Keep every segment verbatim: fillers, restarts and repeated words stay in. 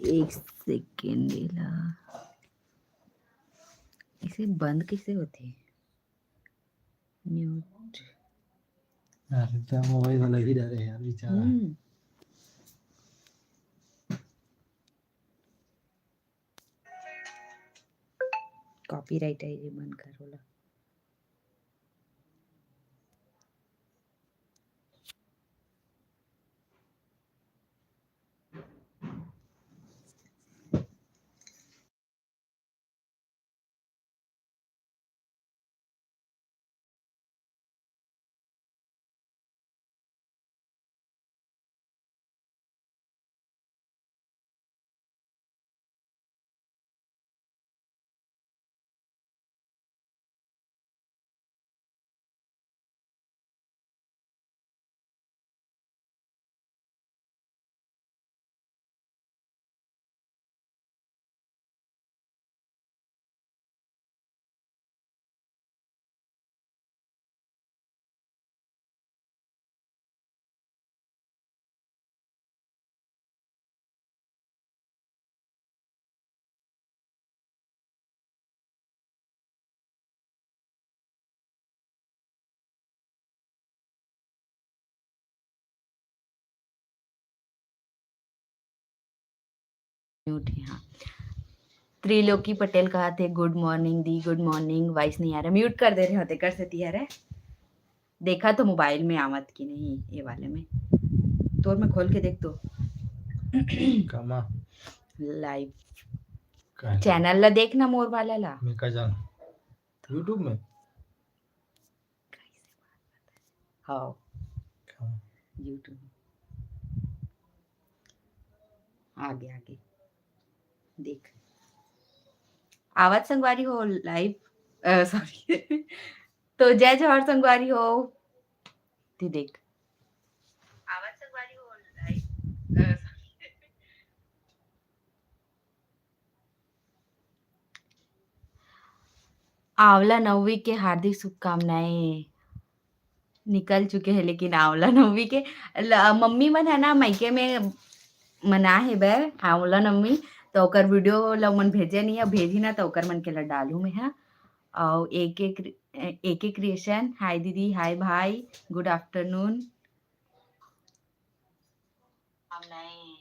एक सेकेंड, एला इसे बंद कैसे होथे? म्यूट। अरे, तो मोबाइल वाला भी डरे यार, बेचारा। हम्म। कॉपीराइट आई रे, मन कर ओला। म्यूट है, हाँ। त्रिलोकी पटेल कहा थे, "गुड मॉर्निंग दी, गुड मॉर्निंग।" वॉइस नहीं आ रहा, म्यूट कर दे रहे होते, कर सकती है रे। देखा तो मोबाइल में आवत कि नहीं, ये वाले में। तोर में खोल के देख तो। कमा लाइव का है? चैनल ला देखना, मोर वाला ला। मैं का जान YouTube में। हाँ, का? YouTube। आगे, आगे देख, आवत संगवारी हो लाइव, सॉरी। तो जय जोहार संगवारी हो, ती देख, आवत संगवारी हो लाइव, सॉरी। आंवला नवमी के हार्दिक शुभकामनाएं। निकल चुके हैं लेकिन आंवला नवमी के ल-, मम्मी मन है ना, मायके में मना है बर आंवला नवमी, तो ओकर वीडियो ला मन भेजे नहीं है, भेजी ना तो ओकर मन के ला डालू मैं, हाँ। और एक एक, एक एक क्रिएशन, हाय दीदी, हाय भाई, गुड आफ्टरनून। हम नहीं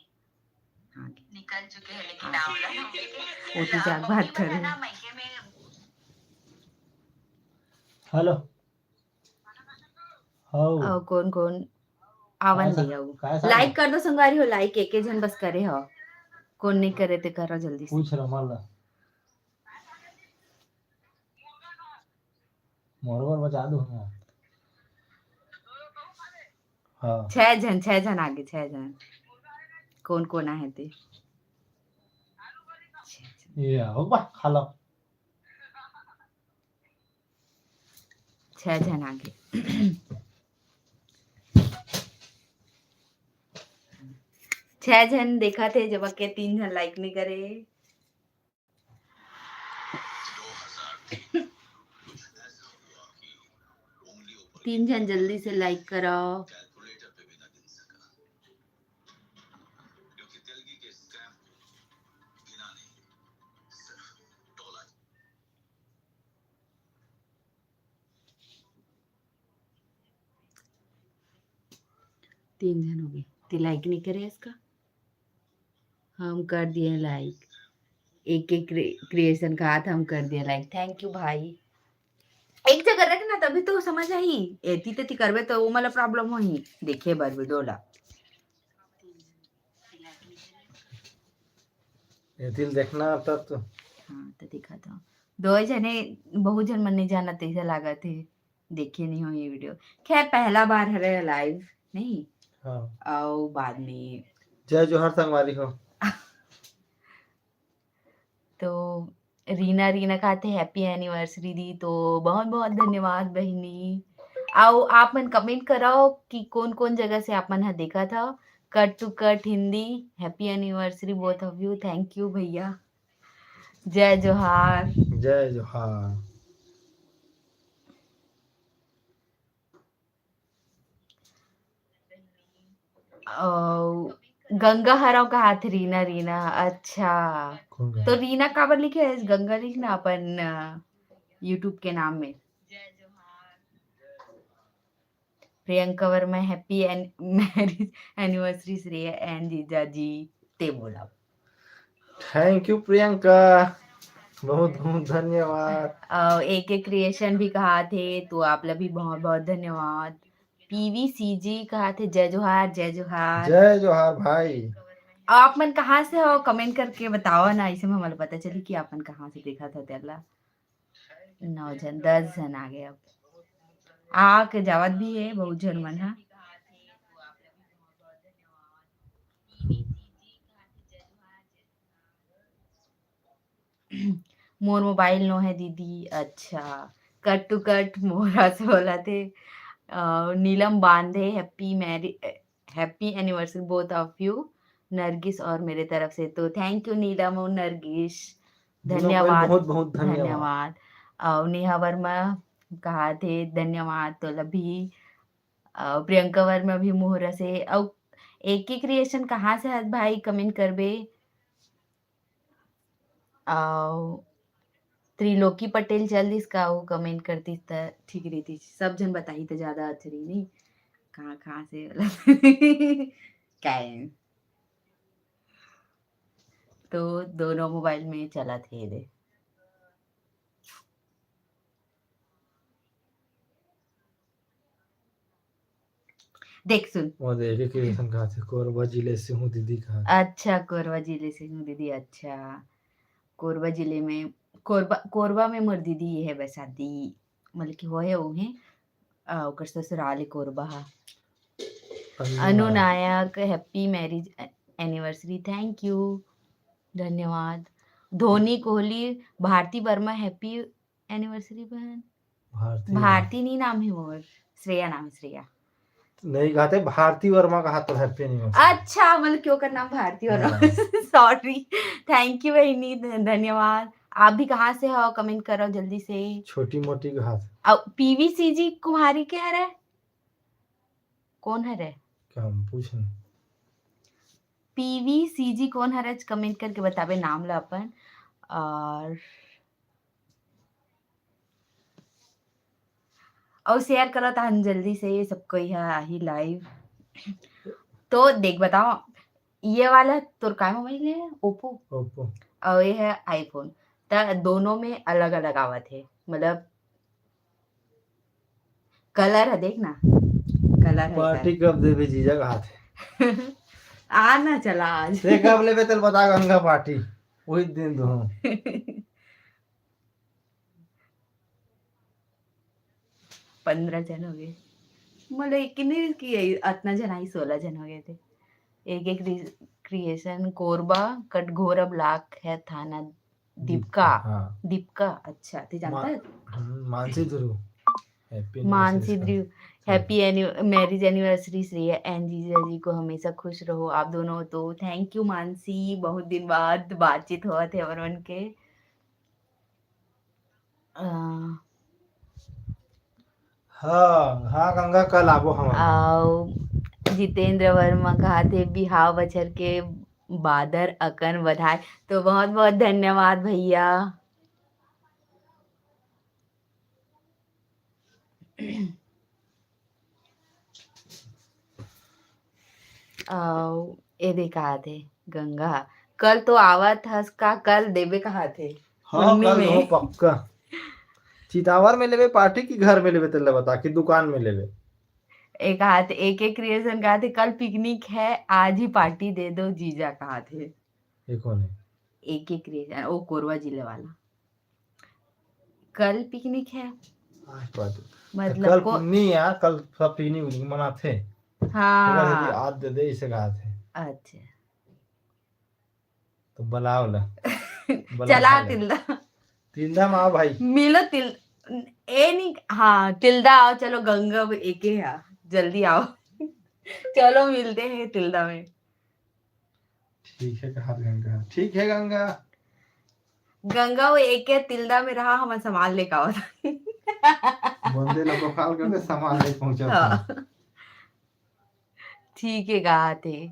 निकल चुके हैं लेकिन आंवला नवमी के वो तो जाग बात कर रहे हैं। हेलो। हाउ। और कौन कौन आवन काय दे सा-, हो? काय सा-, लाइक कर दो संगवारी हो, लाइक एक एक जन बस करे हो, कौन नहीं करे ते करो जल्दी से। पूछ रहा मान ला। मोर बर बचा दो ना। हाँ। छह जन, छह जन आगे, छह जन। कौन कौन आहे ते? छह जन। ये हो बा, खा लो। छह जन आगे। छह जन देखा थे, जब के तीन जन लाइक नहीं करे। तीन जन जल्दी से लाइक करो। तीन जन हो गए, ते लाइक नहीं करे इसका। हम कर दिए लाइक, एक एक क्रिएशन का हाथ हम कर दिए लाइक। थैंक यू भाई। एक जगह रख ना, तभी तो समझ आई। एती तेती करबे तो वो मला प्रॉब्लम होही। देखे बर वीडियो ला। ये दिल देखना तब तो। हाँ, तो दिखा था। दो जने, बहुत जन मन नहीं जाना, तैसे लागत है, देखे नहीं हो ये वीडियो। खैर, पहला बार हरे लाइव नहीं। हाँ। आओ बाद में। जय जोहार संगवारी हो। तो रीना, रीना कहते हैप्पी एनिवर्सरी दी, तो बहुत बहुत धन्यवाद बहिनी। आओ आप मन कमेंट कराओ कि कौन कौन जगह से आप मन हा देखा था। Cut to cut Hindi, happy anniversary both of you. Thank you भैया, जय जोहार। जय जोहार। अउ गंगा हरव कहाथे रीना, रीना, अच्छा। कौन तो गंगा? रीना काबर लिखे हे? गंगा लिखना अपन, अ, YouTube के नाम में। Priyanka Verma, happy an-, marriage anniversary Shreya and जीजा जी, ते बोला। Thank you प्रियंका, बहुत बहुत धन्यवाद। अउ एके क्रिएशन भी कहाथे, तो आप ला भी बहुत बहुत धन्यवाद। पीवीसीजी कहाथे, जय जोहार, जय जोहार। जय जोहार भाई। आप मन कहाँ से हो, कमेंट करके बताओ ना, इसे में हमला पता चली कि आप मन कहाँ से देखत हो तेला। नौ झन, दस झन आ गए अब। आ के जावत भी है बहुत झन मन हा। मोर मोबाइल नो है दीदी। अच्छा, cut to cut मोरा से बोला थे। अ, नीलम बांधे, happy marri-, happy anniversary both of you, Nargis और मेरे तरफ से। तो thank you नीलम और नरगिस, दोनों को धन्यवाद, बहुत बहुत धन्यवाद। धन्यवाद। अउ नेहा वर्मा कहा थे धन्यवाद तोला भी। अउ प्रियंका वर्मा भी मोहरा से। अउ एके क्रिएशन कहाँ से हस भाई, कमेंट करबे। अउ त्रिलोकी पटेल चल दिस का, वो कमेंट कर दिस त ठीक रहितिस। सब झन बताही त ज्यादा अच्छा रही नहीं, कहाँ कहाँ से वाला। काय? तो दोनों मोबाइल में चलत हे रे। देख सुन। वो देखे के अइसन कहा थे, कोरबा जिले से हूँ दीदी कहा थे। अच्छा, कोरबा जिले से हूँ दीदी, अच्छा। कोरबा जिले में, कोरबा, कोरबा में मोर दीदी ये है बसादी, मतलब कि होए उहे, अ, ओकर ससुराल है कोरबा हा। अनु अनु नायक। नायक, happy marriage anniversary, thank you, धन्यवाद। धोनी कोहली, भारती वर्मा, happy anniversary बहन। भारती भारती नहीं नाम है मोर, श्रेया नाम है, श्रेया। नहीं कहते, भारती वर्मा कहा तो happy anniversary। अच्छा, मतलब कि ओकर नाम भारती वर्मा। हाँ। Sorry, thank you बहिनी, ध-, धन्यवाद। आप भी कहाँ से हो, कमेंट करो जल्दी से। छोटी मोटी कहा थे। अब पीवीसीजी कुम्हारी के हरे? कौन हरे? क्या हम पूछन? पीवीसीजी कौन हरे, कमेंट करके बताबे नाम ला अपन। और अउ शेयर करो तहन जल्दी से, सब कोई ह आही लाइव। तो देख बताओ, ये वाला तोर काय मोबाइल है? ओप्पो। ओप्पो। अउ ये है आईफोन। त दोनों में अलग-अलग आवत हे, मतलब कलर है, देख ना, कलर है पार्टी एकर। कब देबे जीजा कहा थे। आ ना चला आज। ते कब लेबे तेल बता गंगा पार्टी, वही दिन दो। पन्द्रह जन हो गए। मतलब एक नहीं कि अतना जन आई, सोलह जन हो गए थे। एक एक क्रिएशन कोरबा कटघोरा ब्लॉक है, थाना दीपका। दीपका, हाँ। दीपका, अच्छा, ते जानता मा-, है? हम्म, मानसी ध्रुव। Happy मानसी anniversary ध्रुव, का। Happy anni-, marriage anniversary Shreya and जीजा जी को हमेशा खुश रहो आप दोनों। तो thank you मानसी, बहुत दिन बाद बातचीत हुआ थे अपन मन के। अ, हाँ, हाँ, गंगा, कल आबो हमन। अउ जितेंद्र वर्मा कहा थे, "बिहाव बछर के बादर अकन बधाई।" तो बहुत-बहुत धन्यवाद भैया। अउ ए दे कहा थे, गंगा, कल तो आवत हस का, कल देबे कहा थे? हाँ, उन्नी कल में। हो पक्का। चितावर में लेबे पार्टी कि घर में लेबे, तेला बता, कि दुकान में लेबे? एक हाथ, एके क्रिएशन कहा थे, "कल पिकनिक है, आज ही पार्टी दे दो जीजा," कहा थे। ये कौन है? एके क्रिएशन, वो कोरबा जिले वाला। कल पिकनिक है। आज बात। मतलब कल को- पुन्नी यार, कल सब पिकनिक उकनिक मनाथे। हाँ। तो कल आज दे दे, इसे कहा थे। अच्छा। तो बुलाओ ला। बुलाओ चला ला। तिल्दा। तिल्दा में आओ भाई। मिलो तिल-, ए नहीं, हाँ, तिल्दा आओ, चलो गंगा एके है, जल्दी आओ। चलो मिलते हैं तिल्दा में। ठीक है, कहा गंगा। ठीक है, गंगा। गंगा वो एके तिल्दा में रहा, हमन सामान लेके आवत। बंदे ला बखाल करके सामान ले पहुंचा हाँ। था। ठीक है, कहा थे।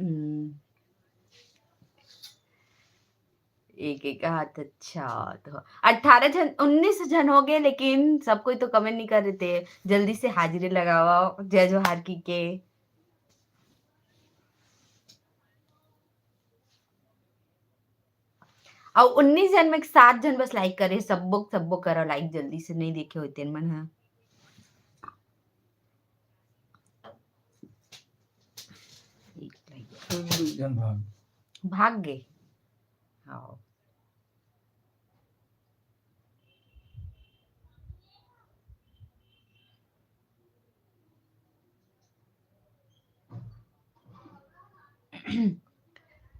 हम्म। एक एक हाथ। अच्छा, तो अठारह जन, उन्नीस जन हो गए, लेकिन सब कोई तो कमेंट नहीं कर रहे थे। जल्दी से हाजिरी लगाओ, जय जोहार की के। और उन्नीस जन में सात जन बस लाइक करे। सबो सबो करो लाइक जल्दी से, नहीं देखे होते मन। हाँ, एक लाइक। दू जन भाग। भाग गए। हाँ।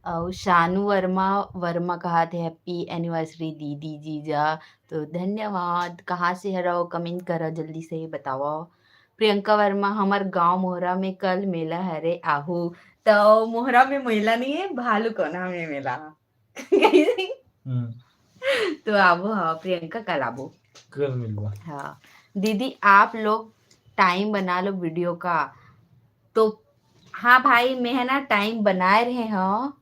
अउ शानू वर्मा, वर्मा कहा थे, "Happy anniversary दीदी जीजा।" तो धन्यवाद। कहाँ से हरव, कमेंट करा, जल्दी से बतावा। प्रियंका वर्मा, "हमर गांव मोहरा में कल मेला हरे, आहू।" तो मोहरा में मेला नहीं है, भालू कोना में मेला। कैसे? हम्म। तो आबो, हाँ, प्रियंका, कल आबो। कल मिलबो। हाँ। दीदी, आप लोग टाइम बना लो वीडियो का। तो हाँ भाई, मैं है ना टाइम बनाए रहे हूँ।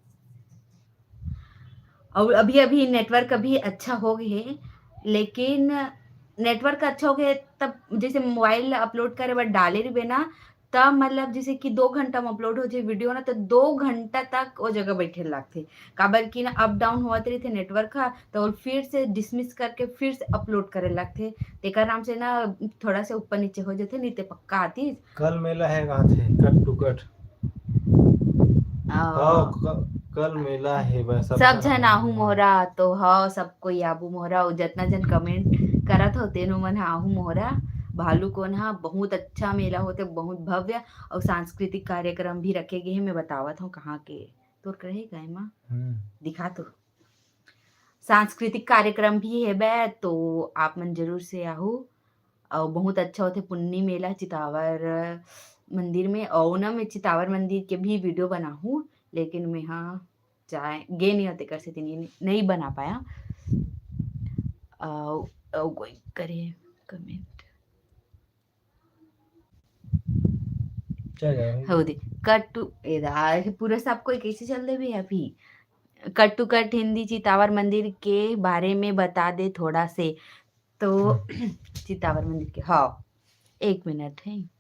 और अभी, अभी नेटवर्क अभी अच्छा हो गए है, लेकिन नेटवर्क अच्छा हो गए तब जैसे मोबाइल अपलोड करे बर डाले रहिबे ना, तब मतलब जैसे कि दो घंटा में अपलोड हो जाए वीडियो ना, तो दो घंटा तक वो जगह बैठे लगथे। काबर कि ना अप डाउन होवत रहिथे नेटवर्क हा, तो फिर से डिसमिस करके फिर से अपलोड करे लगथे। तेकर नाम से ना थोड़ा से ऊपर नीचे हो जाथे, नहीं ते पक्का आतिस। कल मेला है, कहाँ थे? Cut to cut। आ, हाँ, क-, कल मेला है बस, सब सब झन झन आहू आहू मोहरा। मोहरा, तो हाँ, सब कोई आबू मोहरा। अउ जतना झन कमेंट करत हो, तेनो मन ह आहू मोहरा। भालू कोन हा बहुत अच्छा मेला होथे, बहुत भव्य अउ सांस्कृतिक कार्यक्रम भी रखे गए हे। मैं बतावत हूँ कहाँ के, तोर करा हे का एमा? हम्म। दिखा तो। सांस्कृतिक कार्यक्रम भी हेबे, तो आप मन जरूर से आहू। अउ बहुत अच्छा होथे पुन्नी मेला चितावर मंदिर में। अउ ना मैं चितावर मंदिर के भी वीडियो बनाहूँ, लेकिन मैं हा जाए, गे नहीं होते कर से नहीं, नहीं बना पाया। अउ, अउ कोई करे कमेंट। चल जाओ। हो दे, cut to, ए दा, पूरा सब कोई कैसे चल देबे अभी? Cut to cut हिंदी चितावर मंदिर के बारे में बता दे थोड़ा से। तो हम्म। चितावर मंदिर के, हाँ, एक मिनट है।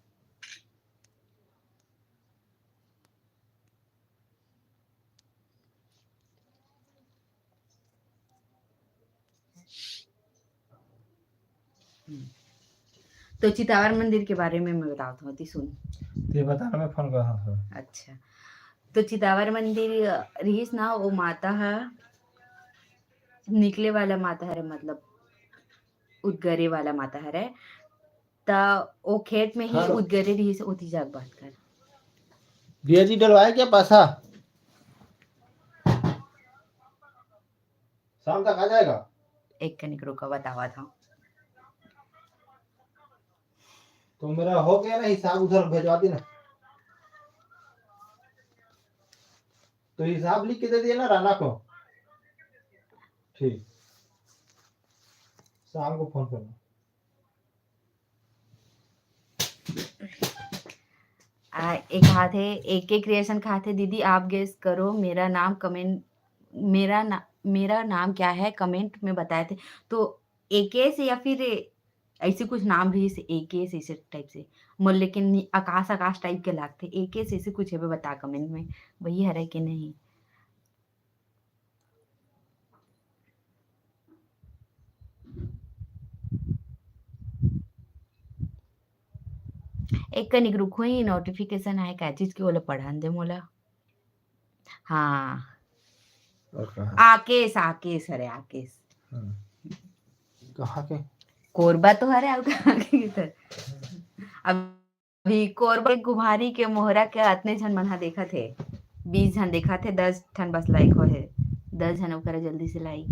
हम्म। तो चितावर मंदिर के बारे में मैं बतावत हूँ, ती सुन। ते बता ना, मैं फोन कर, हाँ, हाँ। अच्छा, तो चितावर मंदिर, अ, रिहिस ना, वो माता ह निकले वाला माता हरे, मतलब उदगरे वाला माता हरे, त ओ खेत में ही हाँ। उदगरे रिहिस, ओती जाके बात कर। भैया जी डलवाए क्या पासा? शाम तक आ जाएगा। एक कनिक रुका, बतावत हूँ। तो मेरा हो गया ना हिसाब, उधर भिजवा देना। तो हिसाब लिख के दे दिया ना राना को। ठीक, शाम को फोन करना। आ, एक हाथ है, एके क्रिएशन कहा थे, "दीदी आप गेस करो, मेरा नाम कमेंट, मेरा ना, मेरा नाम क्या है, कमेंट में बताए थे।" तो एके से या फिर ऐसे कुछ नाम रहिस, एके से, ऐसे टाइप से। मोर लेकिन नि-, आकाश, आकाश टाइप के लागथे। एके से ऐसे कुछ है, बता कमेंट में, वही हरे के नहीं। एक कनिक रुको ही, नोटिफिकेशन आए का चीज के, ओला पढ़न दे मोला। हाँ। और कहाँ? आकेश, आकेश, अरे आकेश। हाँ। कहाँ के? कोरबा तो हरे, अउ कहाँ के किधर? अभी कोरबा के कुम्हारी के मोहरा के अतने झन मन हा देखत हे। बीस झन देखत हे, दस ठन बस लाइक होहे। दस झन ओकरा जल्दी से लाइक।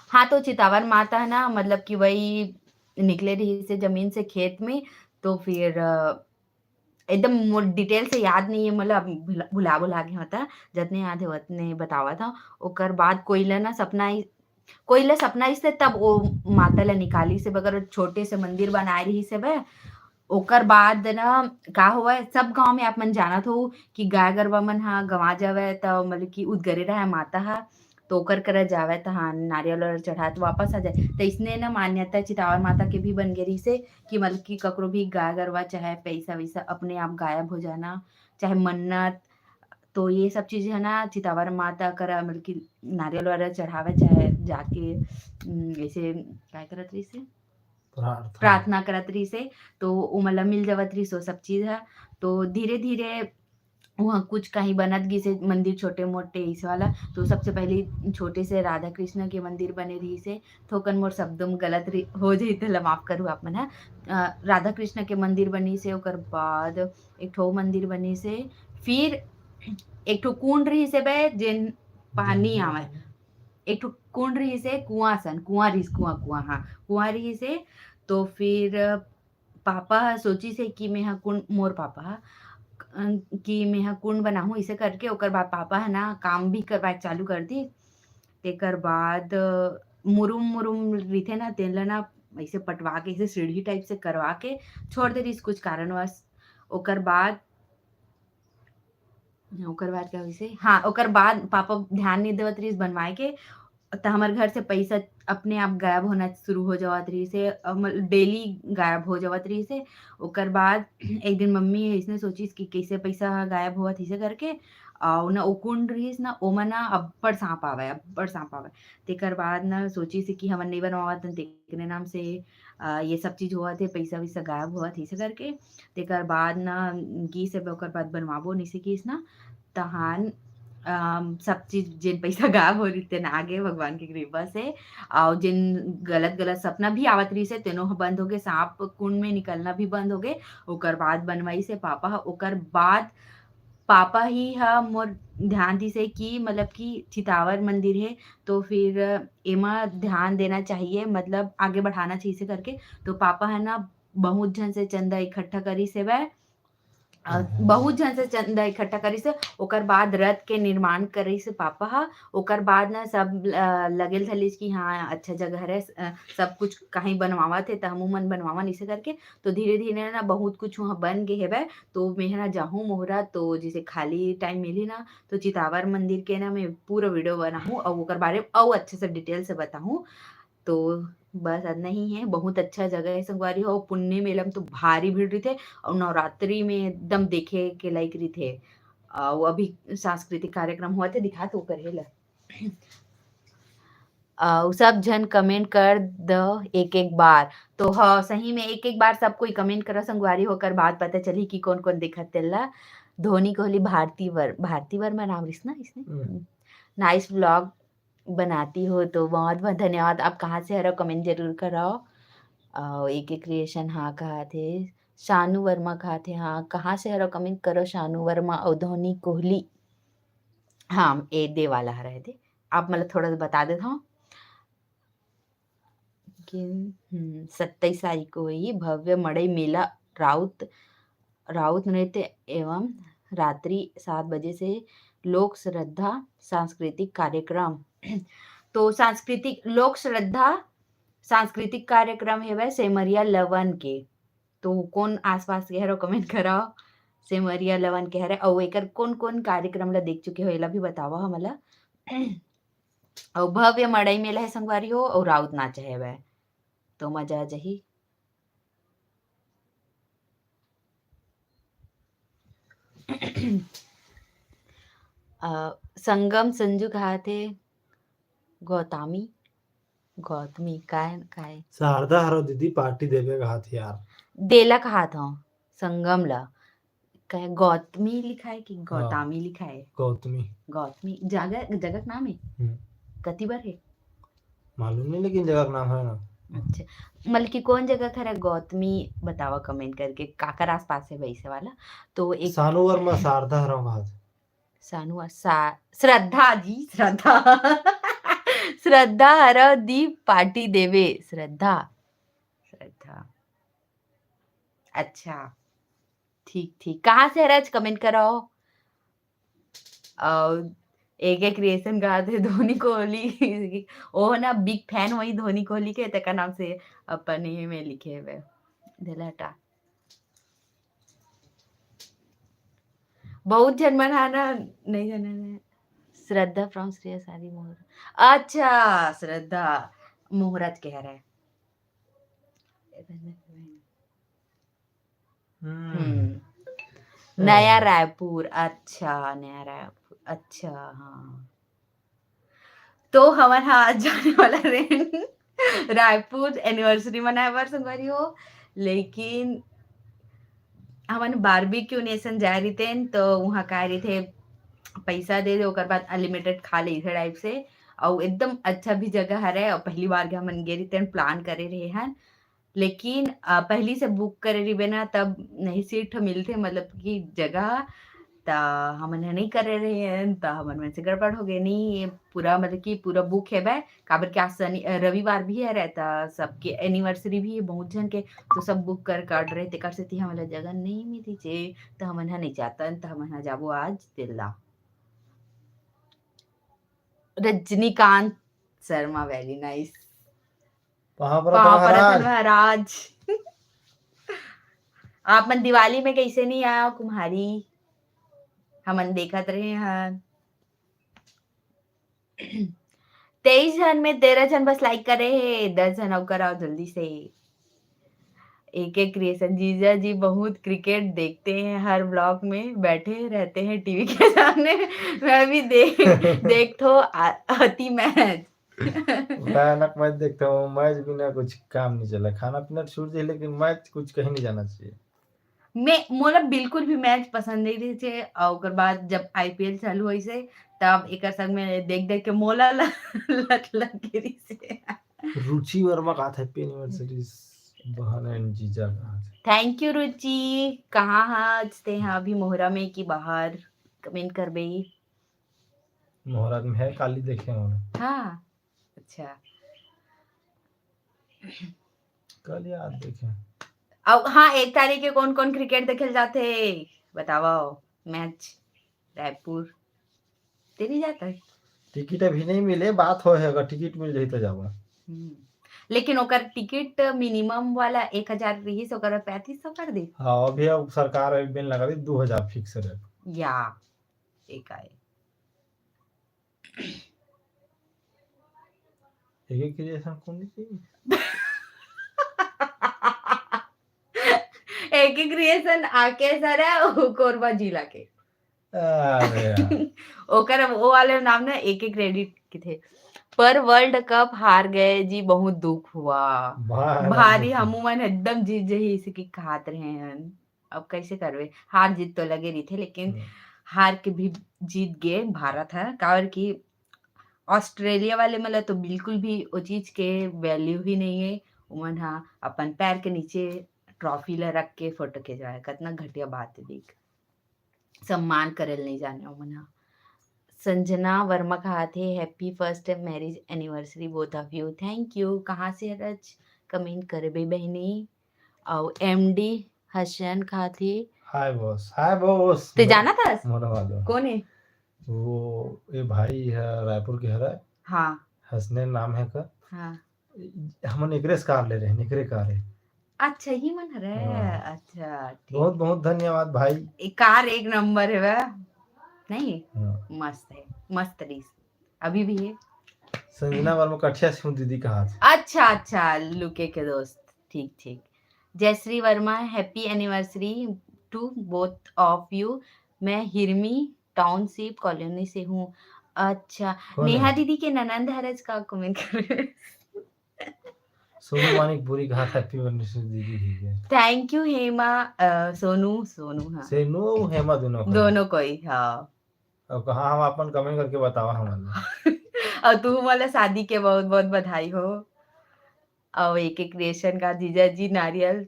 हाँ, तो चितावर माता है ना, मतलब कि वही निकले रहिस हे जमीन से खेत में, तो फिर, अ, एकदम मोर डिटेल से याद नहीं है, मतलब भुला, भुला, भुला गे होता, जतने याद है उतने बतावत हूँ। ओकर बाद कोई ला ना सपना आई, कोई ला सपना आइस हे, तब ओ माता ला निकालिस हे, अगर छोटे से मंदिर बनाए रहिस हे बे। ओकर बाद ना का होवय, सब गाँव में आप मन जानत हो कि गाय गरवा मन ह गंवा जावय, त मतलब कि उदगरे रहय माता ह, तो ओकर करा जावय, त हाँ, नारियल वारियल चढ़ात वापस आ जाए। त इसने ना मान्यता चितावर माता के भी बन गे रहिस हे कि मतलब कि ककरो भी गाय गरवा चाहे पैसा वैसा अपने आप गायब हो जाना, चाहे मन्नत, तो ये सब चीज है ना चितावर माता करा मतलब कि नारियल वारियल चढ़ावे, चाहे जाके, उम, ऐसे काय करत रहिस हे? प्रार्थना। प्रार्थना करत रहिस हे, तो ओ मन ला मिल जावत रहिस ओ सब चीज ह। तो धीरे-धीरे उहाँ कुछ कहीं बनत गिस हे मंदिर छोटे-मोटे इस वाला। तो सबसे पहली छोटे से राधा कृष्ण के मंदिर बने रहिस हे। थोकन मोर शब्द म गलत रहि-, हो जाही, तेला माफ करू आप मन ह। अ, राधा कृष्ण के मंदिर बनिस हे, ओकर बाद एक ठो मंदिर बनिस हे, फिर एक ठो कुंड रहिस हे बे, जेन पानी आवय। एक ठो कुंड रहिस हे, कुआं सन, कुआं रहिस, कुआं, कुआं, हाँ, कुआं रहिस हे। तो फिर पापा ह सोचिस हे कि मेंह कुंड, मोर पापा ह, अ, कि मेंह कुंड बनाहूँ, इसे करके ओकर बाद पापा ह ना काम भी करवाए चालू कर दिस। तेकर बाद, अ, मुरुम, मुरुम रहिथे ना, तेन ल ना ऐसे पटवा के, ऐसे सीढ़ी type से करवा के छोड़ दे रहिस कुछ कारणवश। ओकर बाद ओकर बाद का होइस हे? हाँ, ओकर बाद पापा ध्यान नइ देवत रहिस बनवाए के, त हमर घर से पैसा अपने आप गायब होना शुरू हो जावत रहिस हे, अ, म-, daily गायब हो जावत रहिस हे। ओकर बाद एक दिन मम्मी अइसने सोचिस कि कइसे पैसा ह गायब होवत हिसे करके, अउ न ओ कुंड रहिस न, ओमा न अब्बड़ साँप आवय, अब्बड़ साँप आवय। तेकर बाद न सोचिस कि हमन नइ बनवावत हन, तेकरे नाम से, अ, ये सब चीज होवत हे, पैसा वैसा गायब होवत हिसे करके। तेकर बाद न गिस हे, ओकर बाद बनवाबो नइसे गिस न, तहान, अम, सब चीज जेन पैसा गायब हो रहिस तेन आगे भगवान के कृपा से, अउ जेन गलत-गलत सपना भी आवत रहिस हे, तेनो ह बंद होगे, साँप कुंड में निकलना भी बंद होगे। ओकर बाद बनवाइस हे पापा ह, ओकर बाद पापा ही ह मोर ध्यान दिस हे कि मतलब कि चितावर मंदिर हे, तो फिर एमा ध्यान देना चाहिए, मतलब आगे बढ़ाना चाहिए, इसे करके। तो पापा ह ना बहुत झन से चंदा इकट्ठा करिस हेवय, अ, बहुत झन से चंदा इकट्ठा करिस हे, ओकर बाद रथ के निर्माण करिस हे पापा ह। ओकर बाद न सब, अ, लगे ल धलिस कि हाँ, अच्छा जगह हरे, अ, सब कुछ कहीं बनवावत हे, त हमू मन बनवावन, इसे करके। तो धीरे-धीरे ना बहुत कुछ वहाँ बन गे हेवय। तो मेंह ना जाहूँ मोहरा, तो जैसे खाली time मिलही ना, तो चितावर मंदिर के ना मैं पूरा video बनाहूँ अउ ओकर बारे में अउ अच्छे से detail से बताहूँ। तो बस अतना ही हे, बहुत अच्छा जगह हे संगवारी हो। पुन्नी मेला में तो भारी भीड़ रहिथे अउ नवरात्रि में एकदम देखे के लायक रहिथे। अउ अभी सांस्कृतिक कार्यक्रम होवत हे, दिखात हो करे ला। अउ सब झन comment कर द एक एक बार। तो हाँ, सही में एक एक बार सब कोई comment करो संगवारी हो, ओकर बाद पता चलही कि कौन कौन देखत तेला। धोनी कोहली, भारती वर-, भारती वर्मा नाम रिस ना इसने? हम्म। Nice vlog बनाती हो तो बहुत बहुत धन्यवाद। आप कहाँ से हरो comment जरूर करो। अउ एके creation हाँ कहा थे, शानू वर्मा कहा थे, हाँ, कहाँ से हरो comment करो, शानू वर्मा अउ धोनी कोहली। हाँ, ए दे वाला हरे दे, आप मतलब थोड़ा सा बता देता हूँ। कि, हम्म, सत्ताईस तारीख को होही भव्य मड़ई मेला, राउत, राउत नृत्य एवं रात्रि सात बजे से लोक श्रद्धा सांस्कृतिक कार्यक्रम। तो सांस्कृतिक, लोक श्रद्धा सांस्कृतिक कार्यक्रम हेवय सेमरिया लवन के। तो कोन आसपास के हरो, comment करव। सेमरिया लवन के हरे, अउ एकर कोन-कोन कार्यक्रम ला देख चुके हो, एला भी बतावा हमला। अउ भव्य मड़ई मेला हे संगवारी हो, अउ राउत नाच हेवय, तो मजा आ जाही। अ, संगम संजू कहा थे, गौतमी, गौतमी, काय, काय? शारदा हरव दीदी party देबे कहा थे यार। देला कहा था, संगम ला। काय गौतमी लिखाय कि हाँ। गौतमी लिखाय? गौतमी। गौतमी, जगह, जगह के नाम हे? हम्म। कति बर हे? मालूम नहीं, लेकिन जगह के नाम हे ना। अच्छा, मतलब कि कौन जगह के हरे गौतमी, बतावा comment करके, काकर आसपास हे वैसे वाला। तो एक सानू वर्मा शारदा हरव कहा थे। सानू वर-, सा-, श्रद्धा जी, श्रद्धा। श्रद्धा हरव दीप party देवे, श्रद्धा। श्रद्धा। अच्छा। ठीक, ठीक। कहाँ से हरच? Comment करव। अउ एके क्रिएशन कहा थे धोनी कोहली। ओ ना बिग फैन वही धोनी कोहली के, तेकर नाम से अपन ये में लिखे हुए। देला हटा। बहुत झन मन हा ना, नहीं जाने ने। श्रद्धा फ्रॉम श्रेया सारी मोहरा। अच्छा, श्रद्धा मोहरा के कह रहे। हम्म। हम्म। नया रायपुर, अच्छा, नया रायपुर, अच्छा, हाँ। तो हमन हा आज जाने वाला रेन रायपुर एनिवर्सरी मनाए बर, संगवारी हो। लेकिन हमन बारबेक्यू नेशन जाए रहितेन, तो उहाँ का रहिथे, पैसा दे दे, ओकर बाद अनलिमिटेड खा ले, इसे टाइप से। अउ एकदम अच्छा भी जगह हरे, अउ पहली बार के हमन गे रहितेन, प्लान करे रहे हन। लेकिन अ, पहली से बुक करे रहिबे ना, तब नहीं सीट मिलथे, मतलब कि जगह, त हमन ह नहीं करे रहे हन, त हमन मन से गड़बड़ हो गए। नहीं, ये पूरा, मतलब कि पूरा बुक हेबे, काबर कि आज शनि, अ, रविवार भी हरे, त सबके एनिवर्सरी भी हे बहुत झन के, तो सब बुक कर काट रहे, तेकर सेती हमन ला जगह नहीं मिली जे, त हमन ह नहीं जातन, त हमन ह जाबो आज तेला। Rajinikanth Sharma, very nice. पाँव परत पाँव परत महाराज। हन महाराज। आप मन दिवाली में कैसे नहीं आया कुम्हारी? हमन देखत रहे हन। तेईस झन में तेरह झन बस लाइक करे हे, दस झन अउ कराओ जल्दी से। एके क्रिएशन, जीजा जी बहुत क्रिकेट देखते हैं, हर ब्लॉग में बैठे रहते हैं टीवी के सामने। मैं भी देख देखथो आ- आती मैच। भयानक मैच देखते हो, मैच बिना कुछ काम नहीं चला, खाना पीना छूट जाए लेकिन मैच कुछ कहीं नहीं जाना चाहिए। मैं, मोला बिल्कुल भी मैच पसंद नहीं रहिथे, और ओकर बाद जब आईपीएल चालू होइसे, तब एकर संग में देख देख के मोला ल- लत लग गे रहिसे। रुचि वर्मा कहा था, "Happy anniversary बहन and जीजा" कहा था। थैंक यू रुचि। कहाँ हा आज ते हा, अभी मोहरा में कि बाहर? कमेंट करबे। मोहरा में है, काली देखे हो। हाँ, अच्छा। कल याद देखे। अब हाँ, एक तारीख के कौन कौन क्रिकेट देखे ल जाथे, बताओ। मैच रायपुर ते नहीं जाता है। टिकट अभी नहीं मिले, बात हो है, अगर टिकट मिल जाही तो जाबो। हम्म। लेकिन ओकर टिकट मिनिमम वाला एक हजार रहिस, ओकर पैंतीस सौ कर दे। हाँ, अभी अब सरकार अभी बैन लगा दी, दो हजार फिक्स रेट। या, एक आए। एके क्रिएशन कौन दी? एके क्रिएशन आके सर है, वो कोरबा जिला के। अरे यार। ओकर वो वाले नाम ना एके क्रेडिट के थे। पर वर्ल्ड कप हार गए जी, बहुत दुख हुआ। भारी। भारी, हमू मन एकदम जीत जही इसे की खात रहे हैं। अब कैसे करबे, हार जीत तो लगे रहिथे, लेकिन हम्म। हार के भी जीत गे भारत ह, काबर कि ऑस्ट्रेलिया वाले मन ल तो बिल्कुल भी ओ चीज के वैल्यू ही नहीं है। उमन ह अपन पैर के नीचे ट्रॉफी ल रख के फोटो खिंचवाए, कतना घटिया बात है। देख, सम्मान करे ल नहीं जाने उमन ह। संजना वर्मा कहा थे, "Happy first marriage anniversary both of you।" Thank you। कहाँ से हरच कमेंट करबे बहनी? अउ एमडी हसन कहा थे। हाय बॉस, हाय बॉस। ते जाना था? मोना वाला। कौन है? वो ये भाई है, रायपुर के हरा। हाँ। हसनैन नाम है का? हाँ। हमन एकरे से कार ले रहे हैं, एकरे कार है। अच्छा, ही मन हरे। हाँ। अच्छा, ठीक। बहुत बहुत धन्यवाद भाई। ए, कार एक नंबर है वह। नहीं? हाँ। मस्त है, मस्त रहीस। अभी भी है। संजना वर्मा कठिया सिंह दीदी कहा थे। अच्छा, अच्छा, लुके के दोस्त। ठीक, ठीक। Jayashree Verma, happy anniversary to both of you। मैं हिरमी टाउनशिप कॉलोनी से हूँ। अच्छा, कौन नेहा है? दीदी के ननंद हरज का कमेंट कर। सोनू मानिकपुरी कहा था, "Happy anniversary दीदी" ही है। Thank you हेमा, अ, सोनू, सोनू, हाँ। सोनू, हेमा दोनों को। दोनों को ही, हाँ। अब कहाँ हम अपन कमेंट करके बतावा हमन ला। और तू वाला शादी के बहुत बहुत बधाई हो। और एके क्रिएशन का जीजा जी नारियल